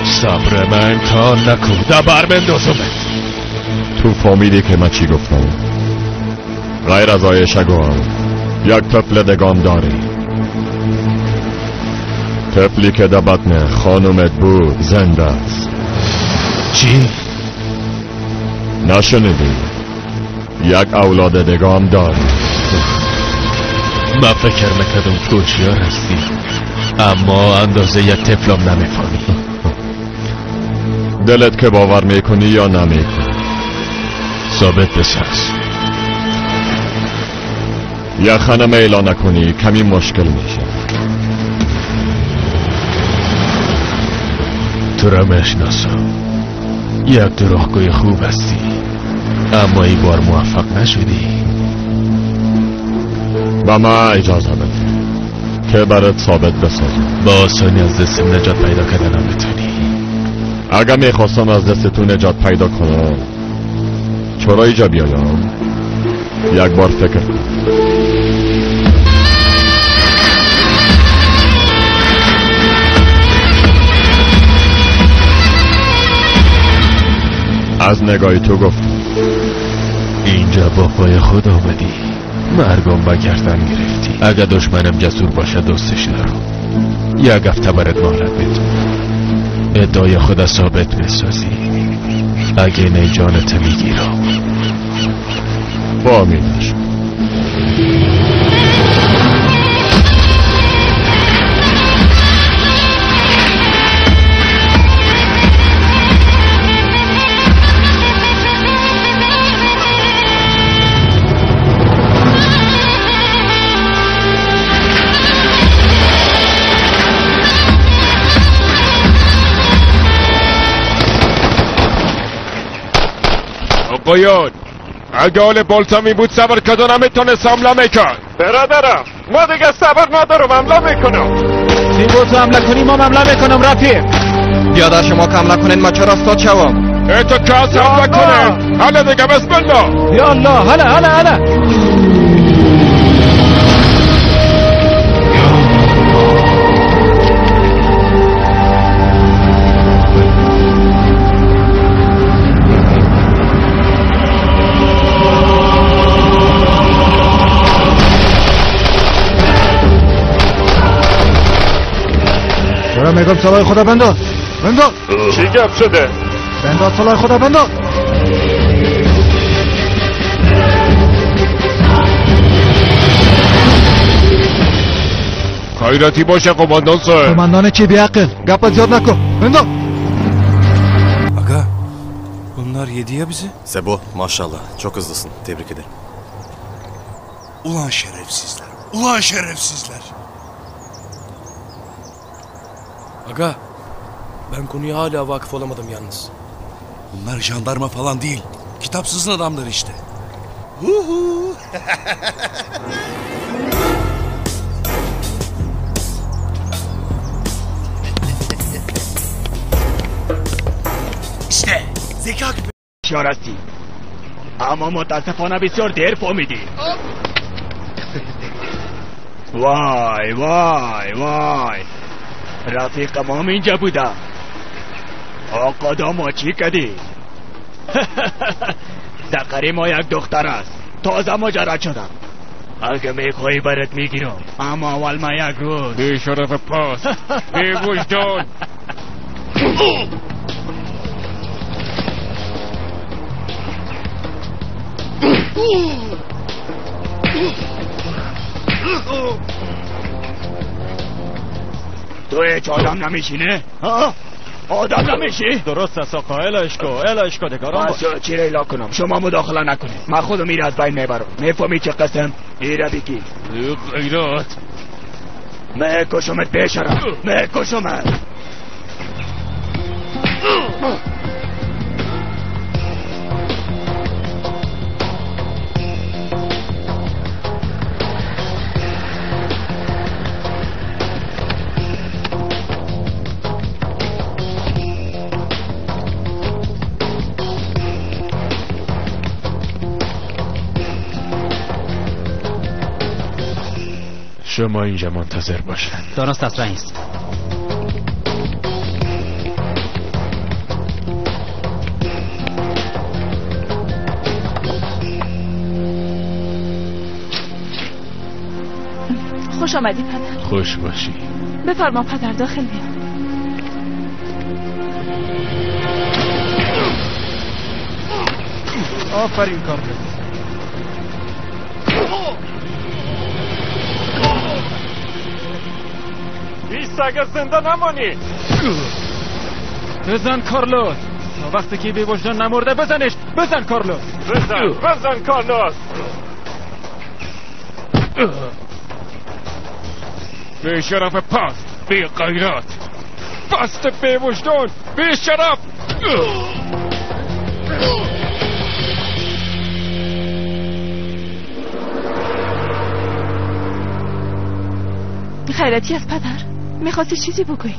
صبر من امتحان نکن، دبر بندازمت. تو فهمیدی که من چی گفتم؟ غیر از آیشه گل یک طفل دگام داری، طفلی که در بطن خانومت بود زنده است. چی؟ نشنیدی؟ یک اولاد دگام داری. من فکر میکردم تو هوشیار هستی، اما اندازه یک طفلم نمیفهمی. دلت که باور میکنی یا نمیکنی؟ ثابت بساز. یه خانم اعلان نکنی کمی مشکل میشه. تو را میشناسم، یک دروغگوی خوب هستی، اما این بار موفق نشدی. به من اجازه بده که برات ثابت بسازم. با آسانی از دستم نجات پیدا کردن نمیتونی. اگر میخواستم از دست تو نجات پیدا کنم چرا اینجا بیایم؟ یک بار فکر کن. از نگاهی تو گفتم اینجا با پای خود آمدی، مرگم به گردن گرفتی. اگه دشمنم جسور باشه دوستش دارم. یک هفته برات مهلت میدم، ادعای خود ثابت بسازی، اگه نه جانت میگیرم. با میدش. آقایان، اگه حال بالتمی بود صبر کردن نمیتونست حمله میکرد. برادرم ما دیگه صبر ندارم، حمله میکنم. تیمور تو حمله کنی ما حمله میکنم رفیق. بیادر شما که حمله کنین ما چرا استاد شوم؟ ای تو کس حمله کنین. حالا دیگه بسم الله. یا الله، هلا هلا هلا. میگم سلاح خدا بنداز، بنداز. چی گپ شده؟ بنداز سلاح خدا بنداز. خیرتی باشه قماندان صاحب. قماندان چی بیعقل؟ گپ زیاد نکن. انداز. Aga, bunlar yedi ya bizi. Sebo, maşallah çok hızlısın. Tebrik ederim. Ulan şerefsizler. Ulan şerefsizler. Aga, ben konuya hala vakıf olamadım yalnız. Bunlar jandarma falan değil. Kitapsızın adamları işte. Huhu. İşte zeka küpü. هستی. اما متاسفانه بسیار دیر فهمیدی. وای وای وای، رفیق ما هم اینجا بوده. آقا داما چی کردی؟ در ما یک دختر است، تازه مجرد شدم. اگه میخوایی برات میگیرم، اما اول ما یک روز. بی شرف پاس، بی وجدان. تو هیچ آدم نمیشینه؟ ها؟ آدم نمیشی؟ درست است آقا، الهش کو، الهش کو دیگران باش. چی را الا کنم؟ شما مداخله نکنید، من خودم میره از بین میبرم. میفهمی چه قسم؟ ایره بگی غیرت. میکشمت بیشرف، میکشمت. شما اینجا منتظر باشن. درست است رئیس. خوش آمدی پدر. خوش باشی. بفرما پدر، داخل بیا. آفرین کارلوس. اگر زنده نمانی. بزن کارلوس، تا وقتی که بی وجدان نمرده بزنش. بزن کارلوس، بزن، بزن کارلوس. بی شرف پاس، بی غیرت، پست بی وجدان، بی شرف. خیرتی از پدر، میخواستی چیزی بگویی؟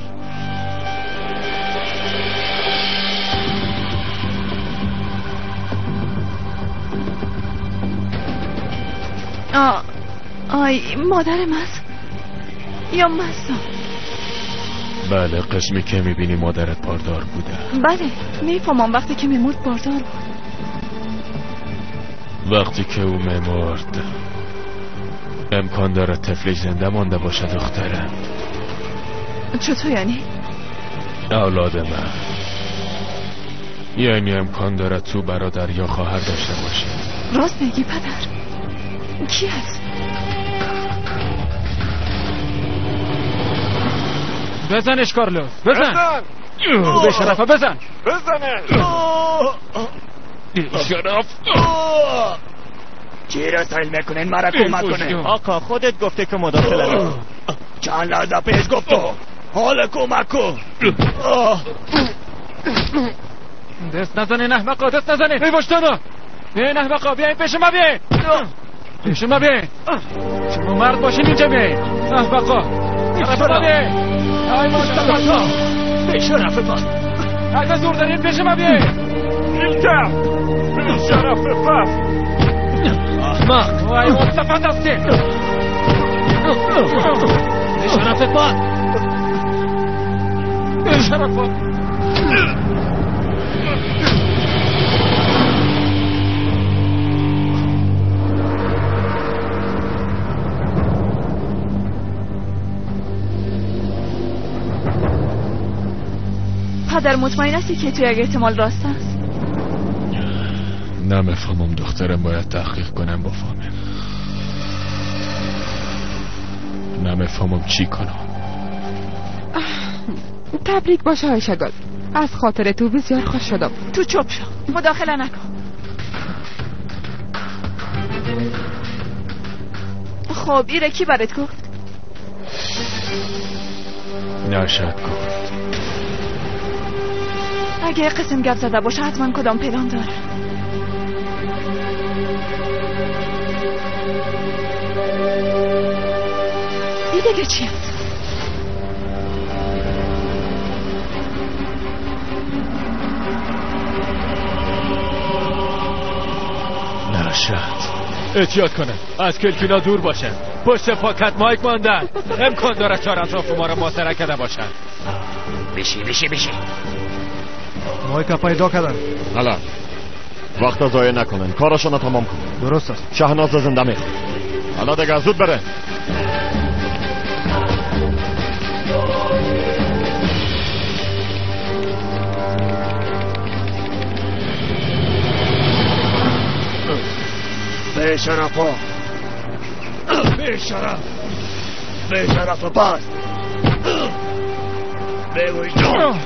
آی مادرم است یا مستم؟ بله، قسمی که میبینی مادرت باردار بوده. بله میفهمم، وقتی که میمرد باردار بود. وقتی که او میمرد امکان داره طفلی زنده مانده باشه دخترم. چطور یعنی؟ اولاد من، یعنی امکان داره تو برادر یا خواهر داشته باشی. راست میگی پدر. کی هست؟ بزنش کارلوس، بزن. به شرفه بزن. بزنش. شرف. چی را سایل میکنین؟ مرا کمک کنه. آقا خودت گفته که مداخله نکن. چند لحظه پیش گفتم. حال کمک کن. دست نزنین احمقا، دست نزنین. ای وجدانا، بیاین احمقا، بیاین پیش ما، بیاین پیش ما، بیاین. شما مرد باشین اینجا بیاین احمقا. طرف ما بیاین. ای مصطفی، به شرف پاک. اگه زور دارین پیش ما بیاین. اینجا به شرف پاک. احمق، وای مصطفی دستین. به شرف پاک. به شرف پاک. پدر مطمئن هستی که توی یک احتمال راست است؟ نمیفهمم دخترم، باید تحقیق کنم بفهمم. نمیفهمم چی کنم. تبریک باشه آیشگل، از خاطر تو بسیار خوش شدم. تو چپ شو، مداخله نکن. خب ایره کی برات گفت؟ نشد گفت. اگه قسم گپ زده باشه حتما کدام پلان داره. این دیگه چیه؟ نشد. احتیاط کنه، از کلکینا دور باشه. پشت پاکت مایک ماندن. امکان داره چهار اطراف ما را محاصره کرده باشن. بشی بشی بشی. مایک پیدا کردن. حالا وقت ضایع نکنن، کارشون تمام کن. درست است. شهناز زنده میخواد. حالا دیگه زود بره. بی‌شرفا، بی‌شرف، بی‌شرف باز، بی‌وجدان،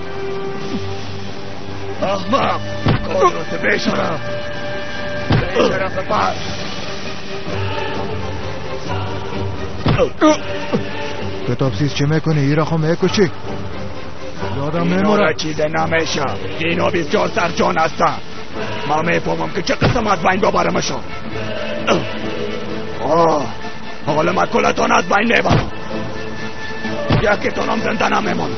احمق، قدرت بی‌شرف، بی‌شرف باز. کتاب سیز چه میکنی؟ ایرا خو میکشی؟ یادم میموره. چیز نمیشه. اینا 24 سر جان هستن. ما میفهمم که چه قسم از بین ببرمشون. آه، حالا من کلتان از بین میبرم. یکیتون هم زنده نمیمانم.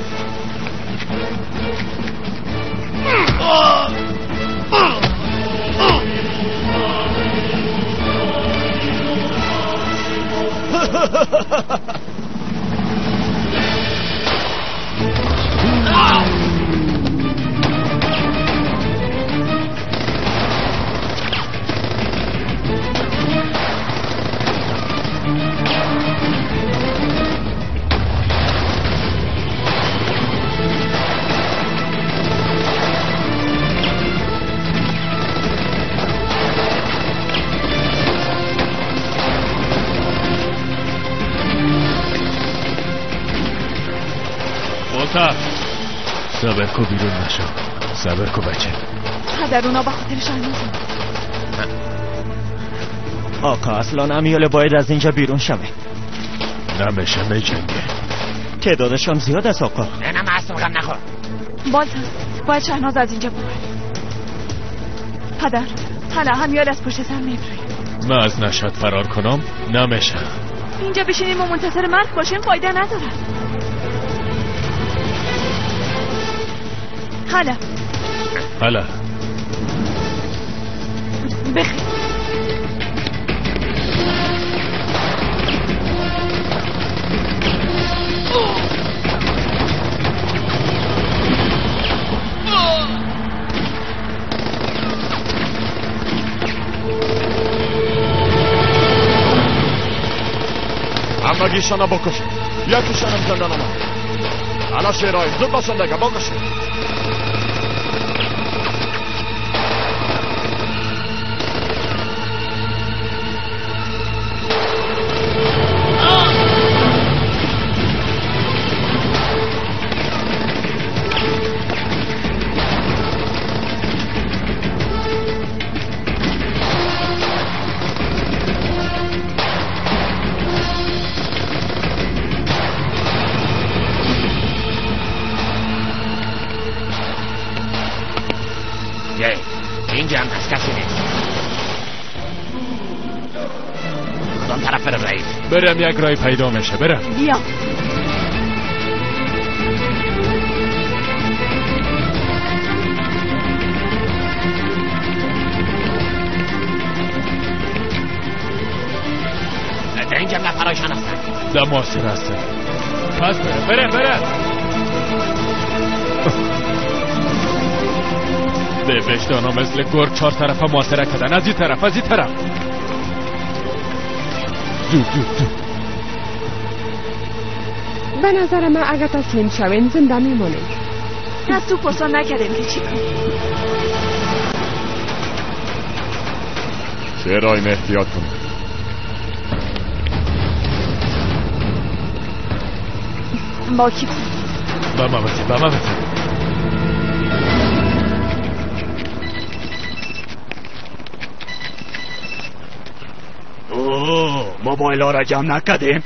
صبر کو بیرون نشو. صبر کو بچه. پدر اونا به خاطر شهناز. آقا اصلا امیال باید از اینجا بیرون شوه. نمیشه، میجنگه. تعدادشان زیاد است آقا. نه نه معصوم غم نخور. بالتر باید شهناز از اینجا ببره. پدر حالا همیال از پشت سر میبره. من از نشد فرار کنم؟ نمیشه. اینجا بشینیم و منتظر مرگ باشیم فایده نداره. حالا حالا بخیر. همگیشان بکشن، یکیشان هم زنده نمان. حالا شیرای زود باشن دیگه، بکشن. اینجا هم از کسی نیست. کدام طرف برم رئیس؟ برم یک رای پیدا میشه. برم بیا. در اینجا هم نفرایشان هستن. در معاصر هستن. پس برم برم برم. به وجدانا مثل گرگ چهار طرف محاصره کردن. از این طرف، از این طرف. زود زود زود. به نظر من اگر تسلیم شوین زنده میمونیم. از تو پرسان نکردیم که چی کنیم. شعرهای احتیاط کنیم. با کی؟ با ما بده، با ما بده. اوه، موبایل ها را جمع نکردیم.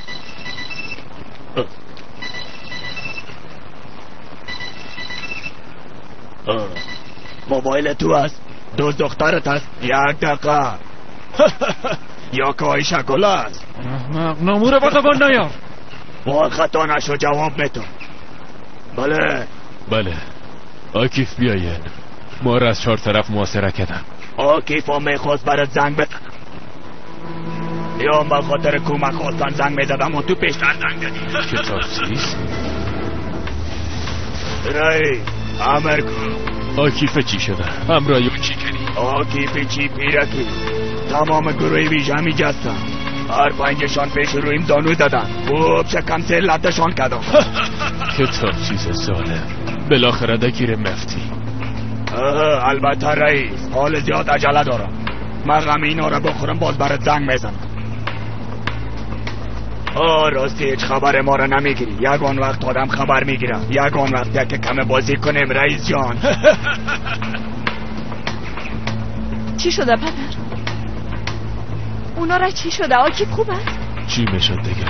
موبایل تو است، دوست دخترت است. یک دقیقه. یا که آیشه گل است. ناموره با زبان نیار. وای خطا نشو، جواب میتون. بله بله. آکیف بیاین، ما را از 4 طرف محاصره کردن. آکیف ها میخواست برات زنگ بزنم، یا به خاطر کمک خواستن زنگ میزدم و تو پیشتر زنگ زدی. کتاب چیست؟ رئیس امر کن. آکیف چی شده؟ همراهی چی کردی؟ آکیف چی پیرکی؟ تمام گروه ویژه میجستن، هر 5شان پیش رویم دانو دادن. خوب شکم سه لطشان کردم. کتاب چیز ظالم، بالاخره دگیر مفتی. البته رئیس، حال زیاد عجله دارم. من غم اینا را بخورم باز برات زنگ میزنم. آه راستی هیچ خبر ما را نمیگیری. یگان وقت آدم خبر میگیرم، یگان وقت یک کم بازی کنیم رئیس جان. چی شده پدر؟ اونا را چی شده؟ آکیف خوب است؟ چی میشد دیگه؟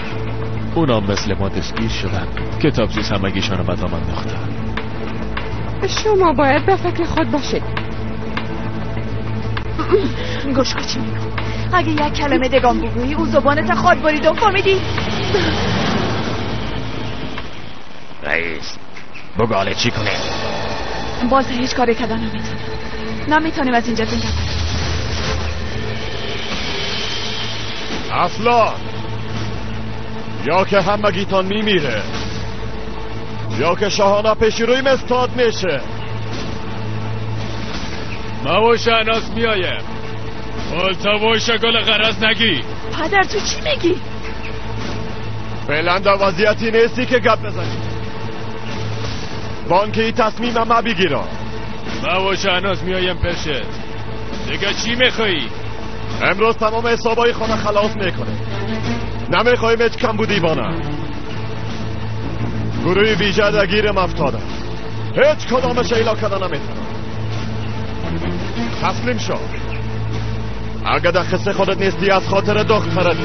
اونا مثل ما دستگیر شدن. کتاب چیز همگیشان رو به دام انداختن. شما باید به فکر خود باشید. گوش کن چی میگم. اگه یک کلمه دگان بگویی او زبانت خود بریدم، فهمیدی؟ رئیس بگاله چی کنه؟ باز هیچ کاری کردن نمیتونم. نمیتونیم از اینجا زنده بریم. اصلا یا که همگیتان میمیره یا که شاهانه پیش روی استاد میشه. ما و شهناز میایم. تا و شکل غرض نگی. پدر تو چی میگی؟ فعلا در وضعیتی نیستی که گپ بزنی. بانکی تصمیم ما بگیرم. ما و شهناز میایم پیشت. دیگه چی میخوایی؟ امروز تمام حسابای خانه خلاص میکنه. نمیخوایم هیچ کم بودی بانه. گروه ویژه در گیرم افتاده. هیچ کدامش ایلا کده نمیتونم. تسلیم شو. اگه در خصه خودت نیستی از خاطر دخترت.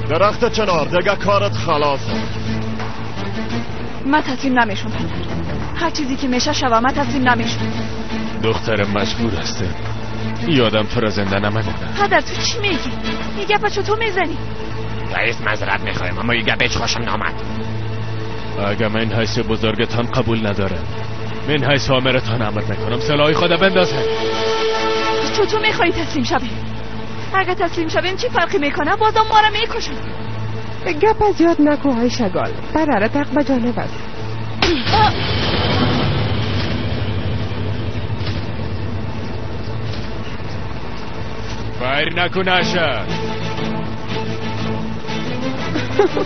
درخت چنار دیگه کارت خلاصه. من تسلیم نمیشم پدر. هر چیزی که میشه شوه، من تسلیم نمیشم. دخترم مجبور هسته. یادم تو را زنده نمانه. پدر تو چی میگی؟ این گپا چطور میزنی؟ رئیس معذرت میخوایم اما این گپ هیچ خوشم نامد. اگه من حیث بزرگتان قبول ندارم، من حیث آمرتان امر میکنم سلاح خود بندازه. چطور میخوایی تسلیم شویم؟ اگه تسلیم شویم چی فرقی میکنه؟ بازم ما را میکشن. گپ زیاد نکو های شگال، پدرت حق به جانب است. فیر نکن عشق.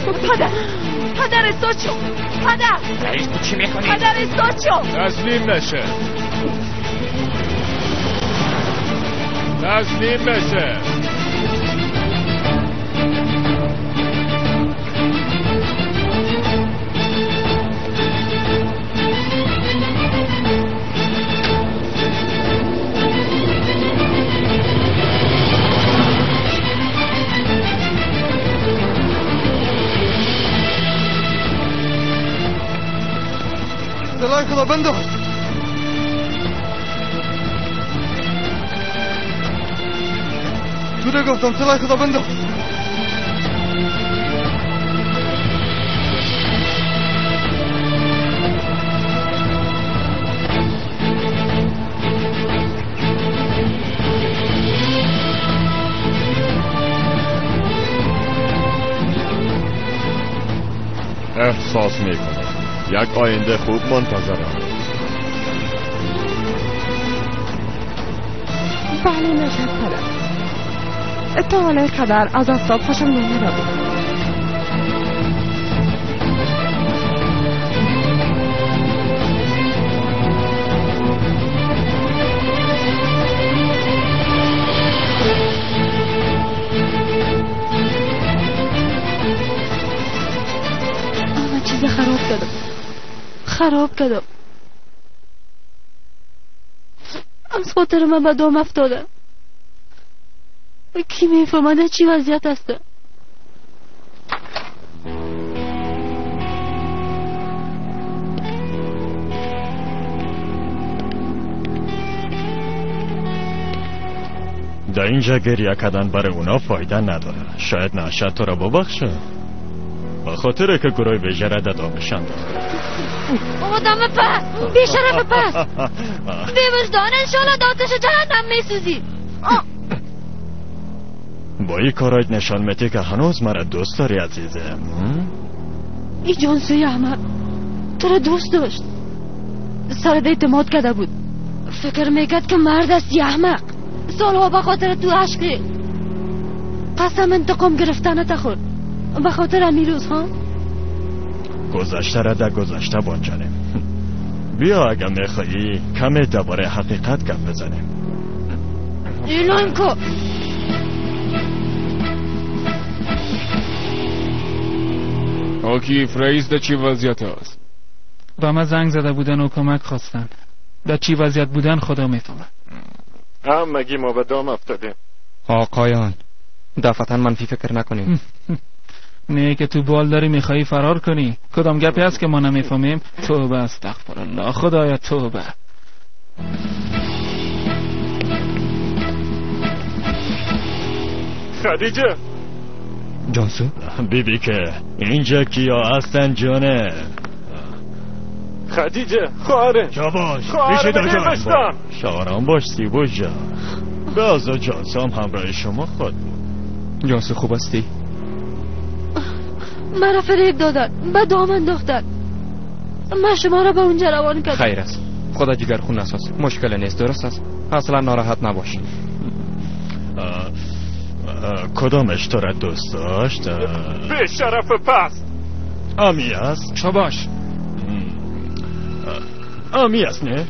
پدر، پدر استاد شو. پدر رئیس تو چی میکنی؟ پدر استاد شو. تسلیم نشه، تسلیم نشه. سلاح خدا بنداز. تو گفتم سلاح خدا بنداز. احساس میکنم یک آینده خوب منتظرم. بله نشد پدر. تا حالا قدر از آفتاب خوشم نمیاد بود. کردم، خراب کردم. از خاطر من به دام افتاده. کی میفهمد چی وضعیت است؟ در اینجا گریه کردن برای اونا فایده نداره. شاید نشد تو را ببخشه به خاطر که گروه ویژه را در دامش انداخته. آدم پس، بیشرف پس، بی‌وجدان، انشالله در آتش جهنم میسوزی. با این کارایت نشان میدی که هنوز مرا دوست داری عزیزم. ای جانسوی احمق تو را دوست داشت، سرت اعتماد کرده بود، فکر میکرد که مرد است. احمق، سالها به خاطر تو عشق ریخت، قسم انتقام گرفتن خورد به خاطر امیروز. ها گذشته را در گذشته بانجانیم. بیا اگه میخوایی کمی درباره حقیقت گپ بزنیم. ایلان کو آکیف رئیس در چی وضعیت است؟ به ما زنگ زده بودن و کمک خواستن. در چی وضعیت بودن خدا میفهمد. همگی ما به دام افتادیم. آقایان دفعتا منفی فکر نکنیم. نه که تو بال داری میخوایی فرار کنی. کدام گپی هست که ما نمیفهمیم؟ توبه استغفر الله، خدایا توبه. خدیجه جانسو بیبی که اینجا کیا هستن جانه؟ خدیجه خواهره شاباش خواهره بشتم. شارم باش سیبوش جان. بازا جانسو هم همراه شما خود بود. جانسو خوب هستی؟ مرا فریب دادن، به دام انداختن، من شما را به اونجا روان کردم. خیر است، خدا جگر خون اساس، مشکل نیست، درست است، اصلا ناراحت نباش. کدامش تو را دوست داشت؟ به شرف پس امی است؟ شاباش امی است نه؟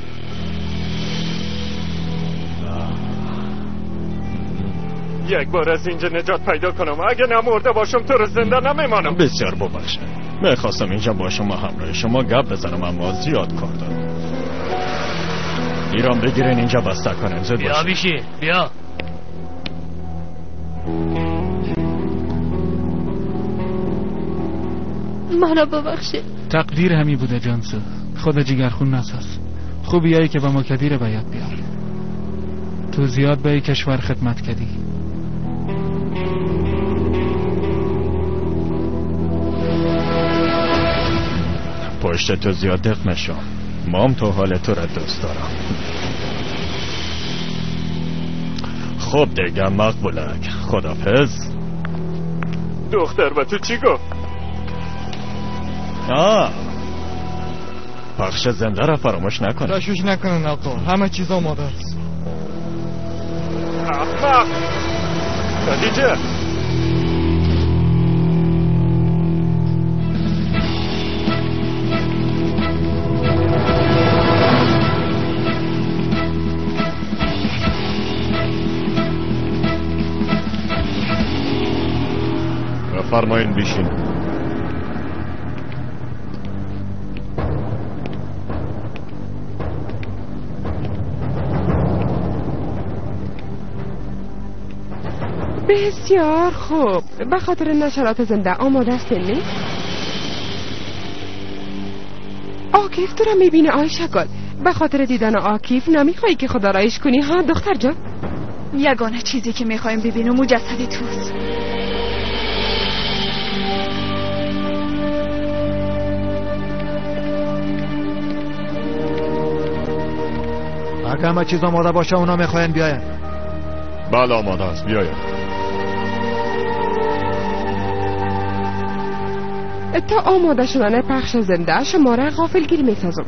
یک بار از اینجا نجات پیدا کنم، اگه نمرده باشم تو رو زنده نمیمانم. بسیار ببخشید، میخواستم اینجا با شما همراه شما گپ بزنم اما زیاد کار دارم. ایران بگیرین اینجا بسته کنیم. زود بیا بیشی بیا. مرا ببخشید. تقدیر همی بوده جانسو، خدا جگرخون نساز. خوبیایی که به ما کدی باید بیار. تو زیاد به کشور خدمت کردی. پشت تو زیاد دق نشو، مام تو حال تو را دوست دارم. خب دیگه مقبولک، خدافظ. دختر با تو چی گفت؟ پخش زنده را فراموش نکنه. تشویش نکنن آقا، همه چیز آماده است. احمق خدیجه بفرمایین بیشین. بسیار خوب، به خاطر نشرات زنده آماده هستین نه؟ آکیف تو را میبینه آیشه گل. به خاطر دیدن آکیف نمیخوایی که خدا رایش کنی ها دختر جان؟ یگانه چیزی که میخوایم ببینم مجسد توست. اگه همه چیز آماده باشه اونا میخواین بیاین. بله آماده است، بیاین. تا آماده شدن پخش زنده شما را غافلگیر میسازم.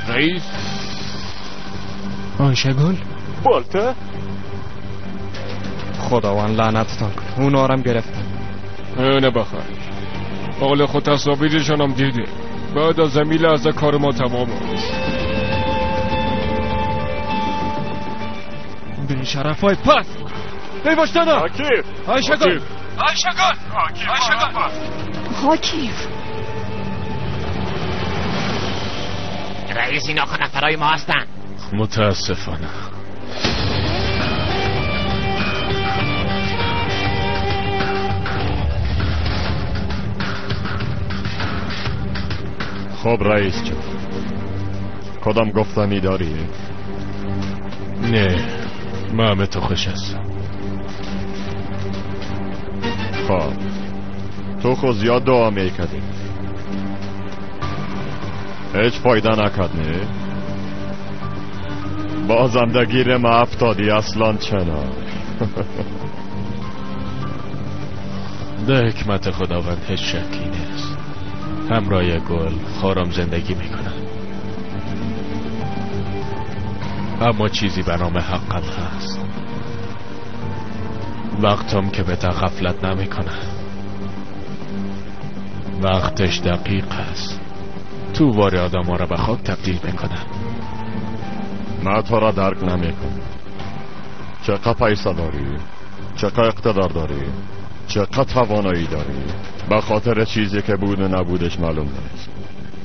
رئیس آیشه گل بالته؟ خداوند لعنتتان کنه، اونا رم گرفتن. نه بخیر، حال خود تصاویرشان هم دیده. بعد از امی لحظه کار ما تمام است. بی شرفای پس ای باشتانا آکیف آیشگل آیشگل آیشگل آکیف. رئیس اینا که نفرای ما هستن. متاسفانه خب رئیس جان، کدام گفتنی داری؟ نه، من تو خوش هستم. خب تو خود زیاد دعا میکردی، هیچ فایده نکرد. نه بازم دگیر ما افتادی اصلا چنان. ده حکمت خداوند هیچ شکی نیست. همراه گل خارم زندگی میکنم، اما چیزی به نام حقم هست. وقتم که به غفلت نمیکنه، وقتش دقیق است. تو وار آدم ها را به خاک تبدیل میکنه. من تو را درک نمیکنم. چقدر پیسه داری، چقدر اقتدار داری، چقدر توانایی داری، به خاطر چیزی که بود و نبودش معلوم نیست.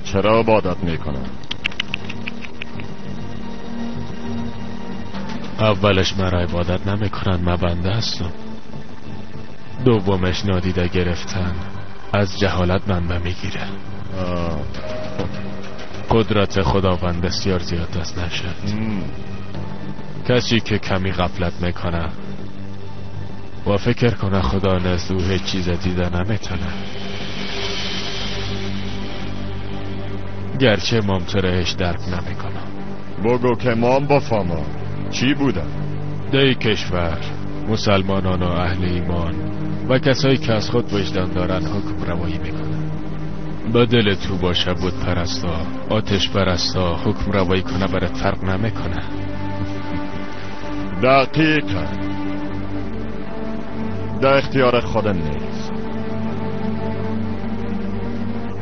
چرا عبادت میکنم؟ اولش مرا عبادت نمیکنن، من بنده هستم. دومش نادیده گرفتن از جهالت منبع میگیره. قدرت خداوند بسیار زیاد است نشد. کسی که کمی غفلت میکنه و فکر کنه خدا نزد او هیچ چیز دیده نمیتونه، گرچه مام تو درک نمیکنم. بگو که مام بفهمم چی بوده. در کشور مسلمانان و اهل ایمان و کسایی که از خود وجدان دارن حکم روایی میکنن. به دل تو باشه بود پرستا، آتش پرستا حکم روایی کنه برات فرق نمیکنه. دقیقا در اختیار خودم نیست.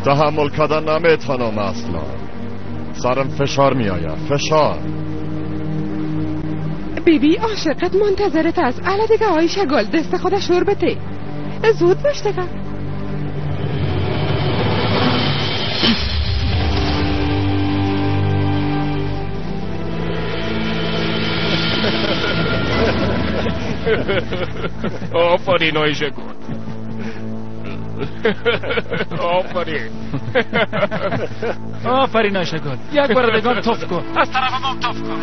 تحمل کردن نمیتونم اصلا. سرم فشار میآید، فشار. بیبی عاشقت منتظرت است. الا دیگه آیشه گل دست خودش شور بده. زود باش دیگه. آفرین آیشه گل، آفرین. آفرین آیشه گل، یک بار دیگه تف کن، از طرف ما تف کن.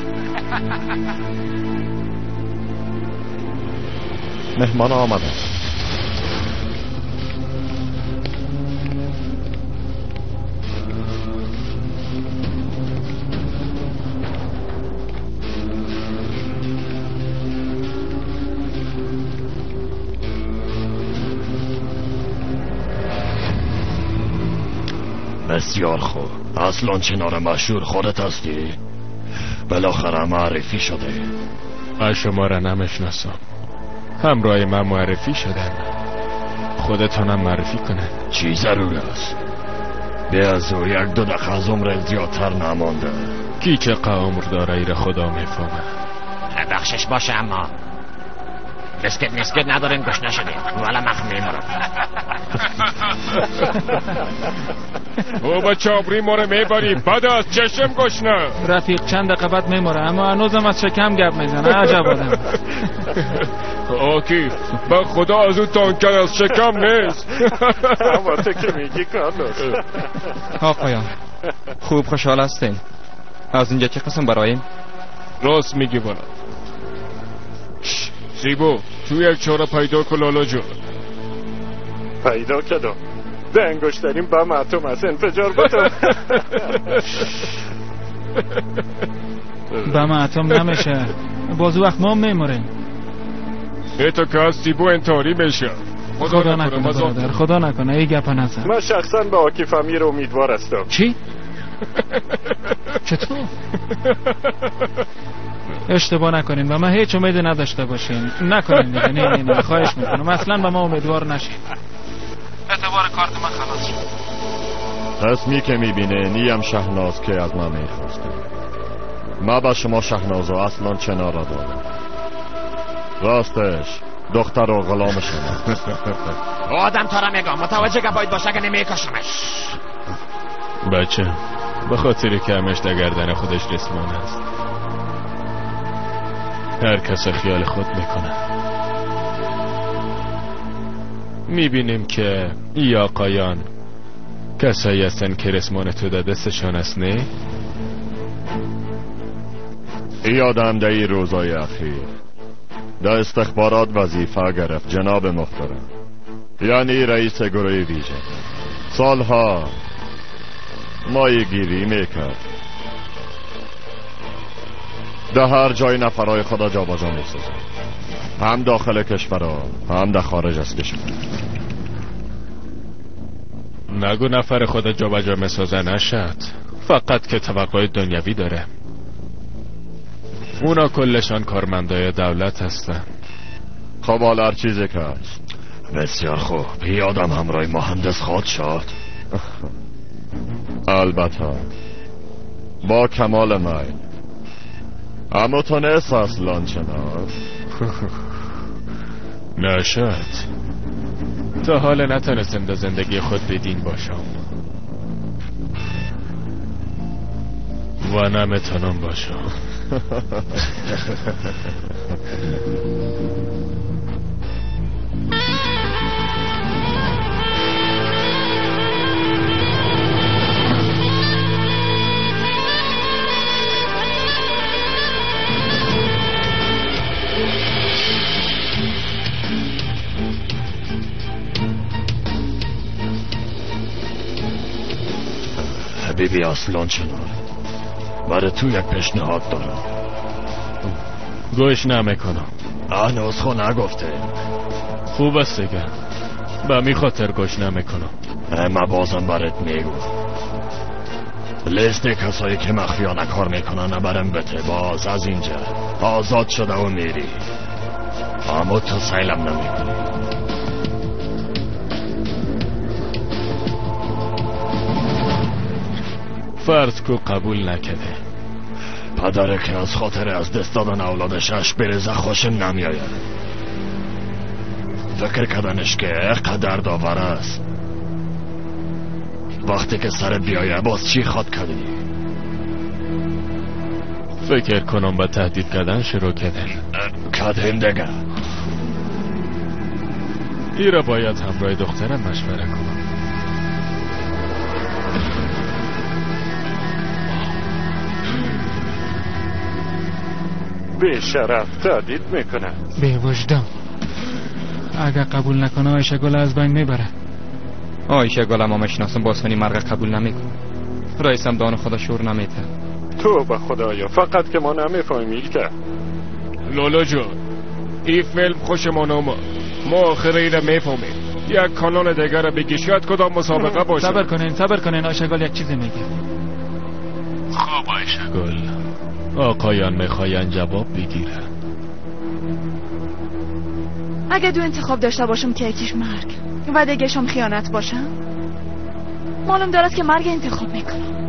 مهمان آمده. بسیار خوب. اصلا چنار مشهور خودت هستی؟ بالاخره معرفی شده. من شما را نمیشناسم. همراه من معرفی شدن. خودتانم معرفی کنن. چی ضرور است؟ به از او یک دو دقیقه از عمر زیادتر نمانده. کی چه عمر داره ایر خدا میفهمه. بخشش باشه اما بسکت مسکت نداریم، گوش نشدیم ولی مخ میمرم. او بچه آبری ما رو میبری، بعد از چشم گشنه. رفیق چند دقیقه بعد میموره اما هنوزم از شکم گپ میزنه. عجب آدم. آکی به خدا از اون تانکر از شکم نیست. اما تو که میگی کارلوس. آقایان خوب خوشحال هستین از اینجا چه قسم براییم؟ راست میگی والا. زیبو تو یک چاره پیدا کن لالا جون. پیدا کردم. ده انگشترین بم اتم است، انفجار بتم. بم اتم نمیشه، باز وقت ما میموریم. ای تو که از زیبو انتحاری میشه. خدا نکنه برادر، خدا نکنه ای گپ نزن. من شخصا به آکیف امیر امیدوار هستم. چی؟ چطور؟ اشتباه نکنین و من هیچ امیدی نداشته باشین. نکنین دیگه. نه نه نه خواهش میکنم اصلا به ما امیدوار نشین. اعتبار کارت من خلاص شد. قسمی که میبینه نیم شهناز که از من میخواسته. ما به شما شهناز و اصلا چنار را دادم. راستش دختر و غلام شما. آدم تا را میگم متوجه گپایت باشه که نمیکشمش. بچه به خاطری که همش در گردن خودش رسمان است، هر کس خیال خود میکنه. میبینیم که ای آقایان کسایی هستن که رسمان تو در دستشان است. نه؟ ای آدم در این روزای اخیر در استخبارات وظیفه گرفت جناب محترم، یعنی رئیس گروه ویژه. سالها مایه گیری میکرد، در هر جای نفرهای خدا جابجا میسازد، هم داخل کشور و هم در خارج از کشور. نگو نفر خدا جابجا میسازه نشد، فقط که توقع دنیوی داره. اونا کلشان کارمندای دولت هستن. خب حالا هر چیزی که هست. بسیار خوب، یادم همراه مهندس خواهد شد. البته با کمال میل. اما تو نیست اصلا چنار. نشد، تا حال نتونستم در زندگی خود بدین باشم و نمیتونم باشم. حبیبی اصلان چنار، برای تو یک پیشنهاد دارم. گوش نمیکنم. هنوز خو نگفته. خوب است دیگه، به می خاطر گوش نمیکنم. ما بازم برات میگم لیست کسایی که مخفیانه کار میکنن برم بته. باز از اینجا آزاد شده و میری، اما تو سیلم نمیکنی. فرض کو قبول نکده. پدره که از خاطر از دست دادن اولادش اش بریزه خوشم نمیآید. فکر کردنش که قدر داور است. وقتی که سر بیایه باز چی خواد کردی؟ فکر کنم با تهدید کردن شروع کردن. کدیم دیگه. ای را باید همراه دخترم مشوره کنم. بی شرف تهدید میکنه. بی وجدان. اگر قبول نکنه آیشه گل از بین میبره. آیشه گل ما میشناسم، باسانی مرغ قبول نمیکنه. رئیسم دان خدا شور نمیته. تو به خدایا فقط که ما نمیفهمیم که. لالا جان این فیلم خوشمان آمد، ما آخر این را میفهمیم. یک کانال دیگر را بگی، شاید کدام مسابقه باشه. صبر کنین صبر کنین، آیشه گل یک چیزی میگه. خب آیشه گل، آقایان میخواین جواب بگیرن. اگه دو انتخاب داشته باشم که یکیش مرگ و دیگهشم خیانت باشم، معلوم دارد که مرگ انتخاب میکنم.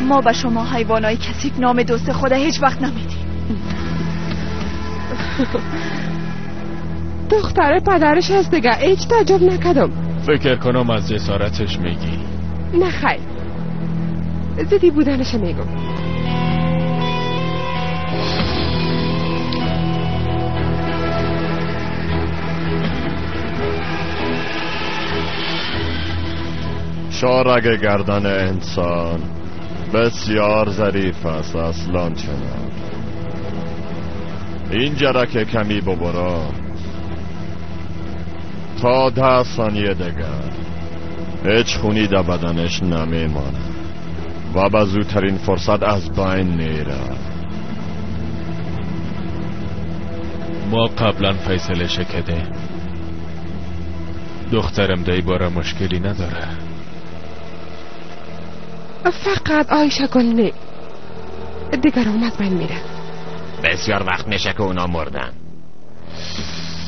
ما به شما حیوانای کثیف نام دوست خدا هیچ وقت نمیدیم. دختر پدرش هست دیگه، هیچ تعجب نکردم. فکر کنم از جسارتش میگی. نه خیر، زدی بودنش میگم. شارگ گردن انسان بسیار ظریف است اصلان چنان. این جرک کمی ببرم تا 10 ثانیه دیگر هیچ خونی در بدنش نمیماند و به زودترین فرصت از بین میره. ما قبلا فیصله شکده. دخترم در باره مشکلی نداره. فقط آیشه گل نه، دیگر از بین میره. بسیار وقت میشه که اونا مردن.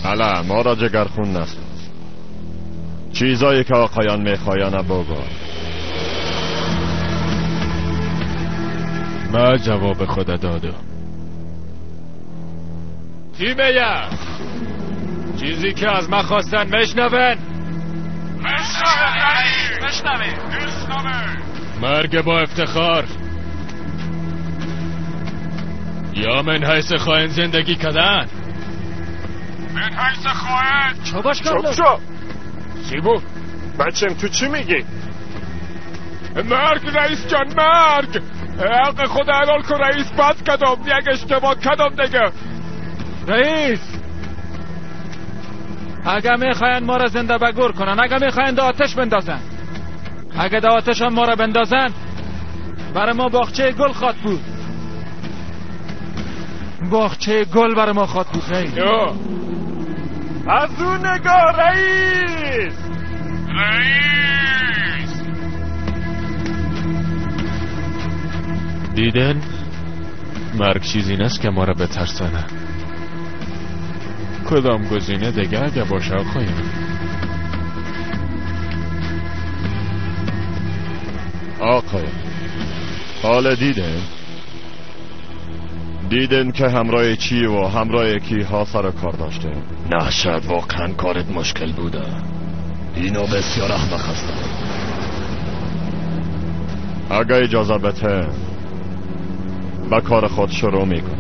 حالا ما را جگرخون نساز. چیزایی که آقایان میخواین بگو. ما جواب خود دادم. چی میگم؟ چیزی که از من خواستن میشنون؟ میشنوه. مرگ با افتخار یا من حیث خائن زندگی کردن؟ من حیث خائن. چوباش چوب شو سیبو بچم تو چی میگی؟ مرگ رئیس جان مرگ. حق خود حلال کن رئیس. بد کدام یک اشتباه کدام دیگه رئیس. اگه میخواین ما را زنده به گور کنن، اگه میخواین ده آتش بندازن، اگه ده آتش هم ما را بندازن برای ما باغچه گل خواد بود. باغچه گل برای ما خواد بود رئیس. از اون نگاه رئیس. رئیس دیدن مرگ چیزی نیست که ما را بترسانه. کدام گزینه دیگه اگه باشه آقایان؟ آقایان حالا دیدن؟ دیدن که همراه چی و همراه کی ها سر کار داشته؟ نه شاید واقعا کارت مشکل بوده. اینو بسیار احمق هستم. اگه اجازه بده به کار خود شروع میکنی.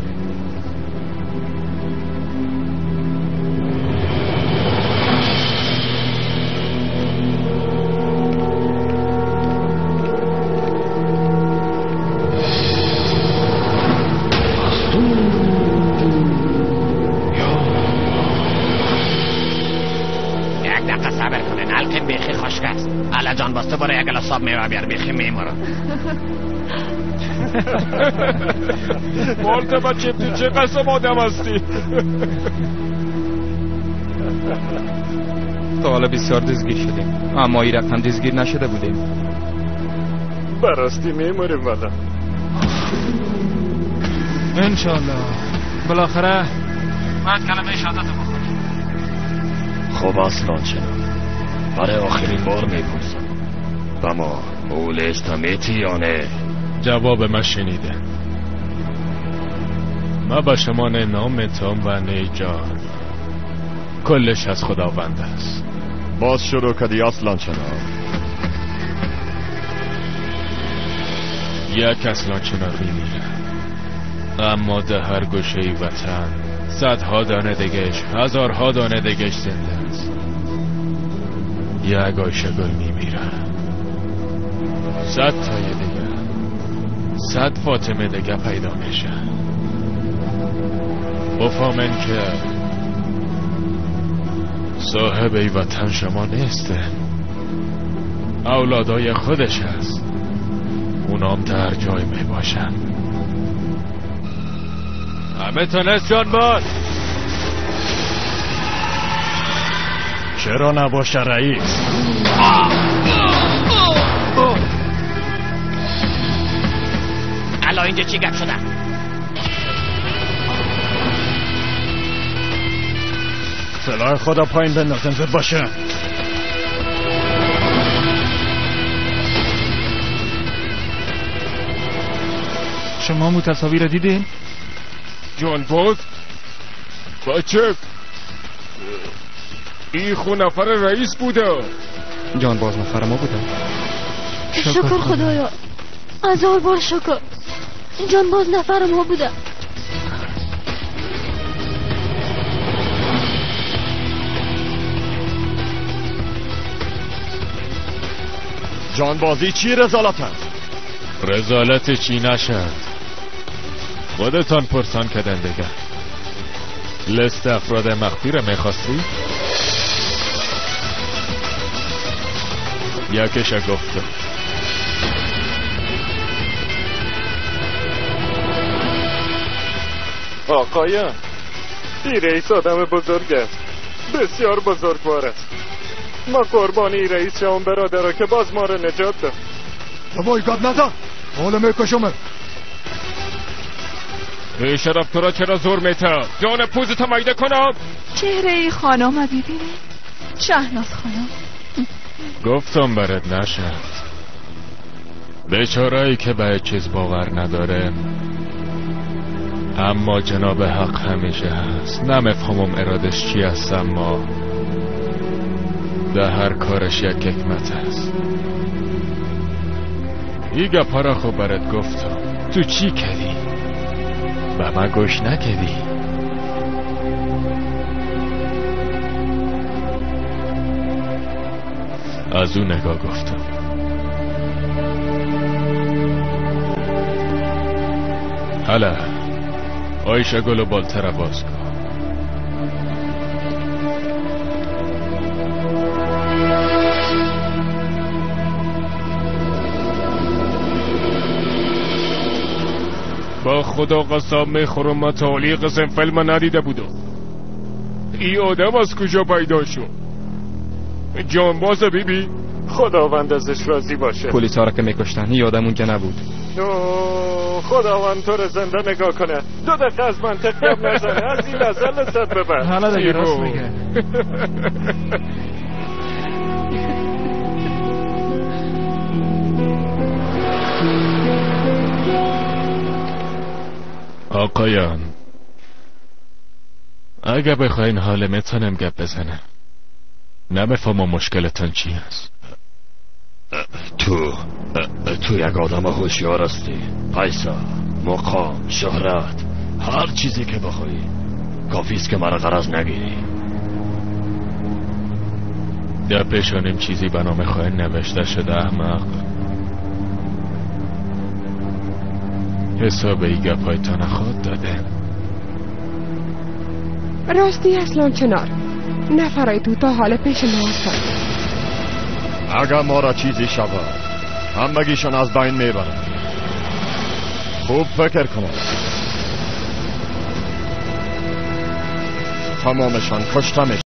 یک دقیقه صبر کنین. القیم بیخی خشک است. علا جان باز تو برو یک گلاس آب میوه بیار. بیخی میمورم. مالت بچه تو چه قسم آدم هستی؟ تا حالا بسیار دزگیر شدیم اما این رقم دزگیر نشده بودیم. براستی میموریم والا. انشالله بالاخره باید کلمه شهادت بخوریم. خب اصلا چرا برای آخرین بار میپرسم اما اولست میتی یا نه؟ جواب ما شنیده. ما با شما نه نام میتم و نه جان. کلش از خداوند است. باز شروع کردی اصلا چرا؟ یک اصلا چنار میمیره اما ده هر گوشه ای وطن صدها دانه دگش، هزارها دانه دگش زنده است. یک آیشه گل میمیره، 100 تای دیگه، 100 فاطمه دیگه پیدا میشه. بفهمن که صاحب ای وطن شما نیسته، اولادای خودش هست. اونام در جای می باشن. همه تونست جان باز. چرا نباشه رئیس؟ الان اینجا چی گپ شده؟ سلاح خدا پایین بندازن زود باشه. شما مو تصاویر دیدین؟ جان باز بچه ای خو نفر رئیس بوده. جان باز نفر ما بوده. شکر خدایا، هزار بار شکر. جان باز نفر ما بوده. جانبازی چی رزالت است؟ رزالت چی نشد؟ خودتان پرسان کردن دیگه. لست افراد مخفی را میخواستی؟ یکیش گفته. آقایان، این رئیس آدم بزرگ است، بسیار بزرگوار است. ما قربانی رئیس شوم برادرها که باز ما را نجات داد. بابای گپ نزن، حالا میکشمت. ای شرف تو را چرا زور میتم؟ جان پوزت میده کنم. چهره ای خانم ببینی، شهناز خانم. گفتم برات نشد. بیچاره‌ای که به چیز باور نداره، اما جناب حق همیشه هست. نمیفهمم ارادش چی هست، اما در هر کارش یک حکمت هست. ای گپا را خب برات گفتم، تو چی کردی؟ به من گوش نکردی. از اون نگاه گفتم. حالا آیشه گل و بالتر باز کن. با خدا قسم میخورم من تا حالی قسم فیلم ندیده بودم. ای آدم از کجا پیدا شد؟ جانباز بی بی، خداوند ازش راضی باشه. پلیس ها را که میکشتن ای آدم اونجا نبود. خداوند تو رو زنده نگاه کنه. 2 دقیقه از منطق گپ نزنه، از این لحظه لذت ببر. حالا دیگه راست میگه. آقایان، اگه بخواین حال میتونم گپ بزنم. نمیفهمم مشکلتان چی هست. تو یک آدم هوشیار هستی. پیسه، مقام، شهرت، هر چیزی که بخوایی. کافی است که مرا غرض نگیری. در پیشانیم چیزی به نام خواهی نوشته شده احمق. حساب ای گپایتان خود داده. راستی اصلا چنار نفرای تو تا حال پیش ما هستند. اگر ما را چیزی شود همگیشان از بین میبرند. خوب فکر کنم، تمامشان کشته میشوند.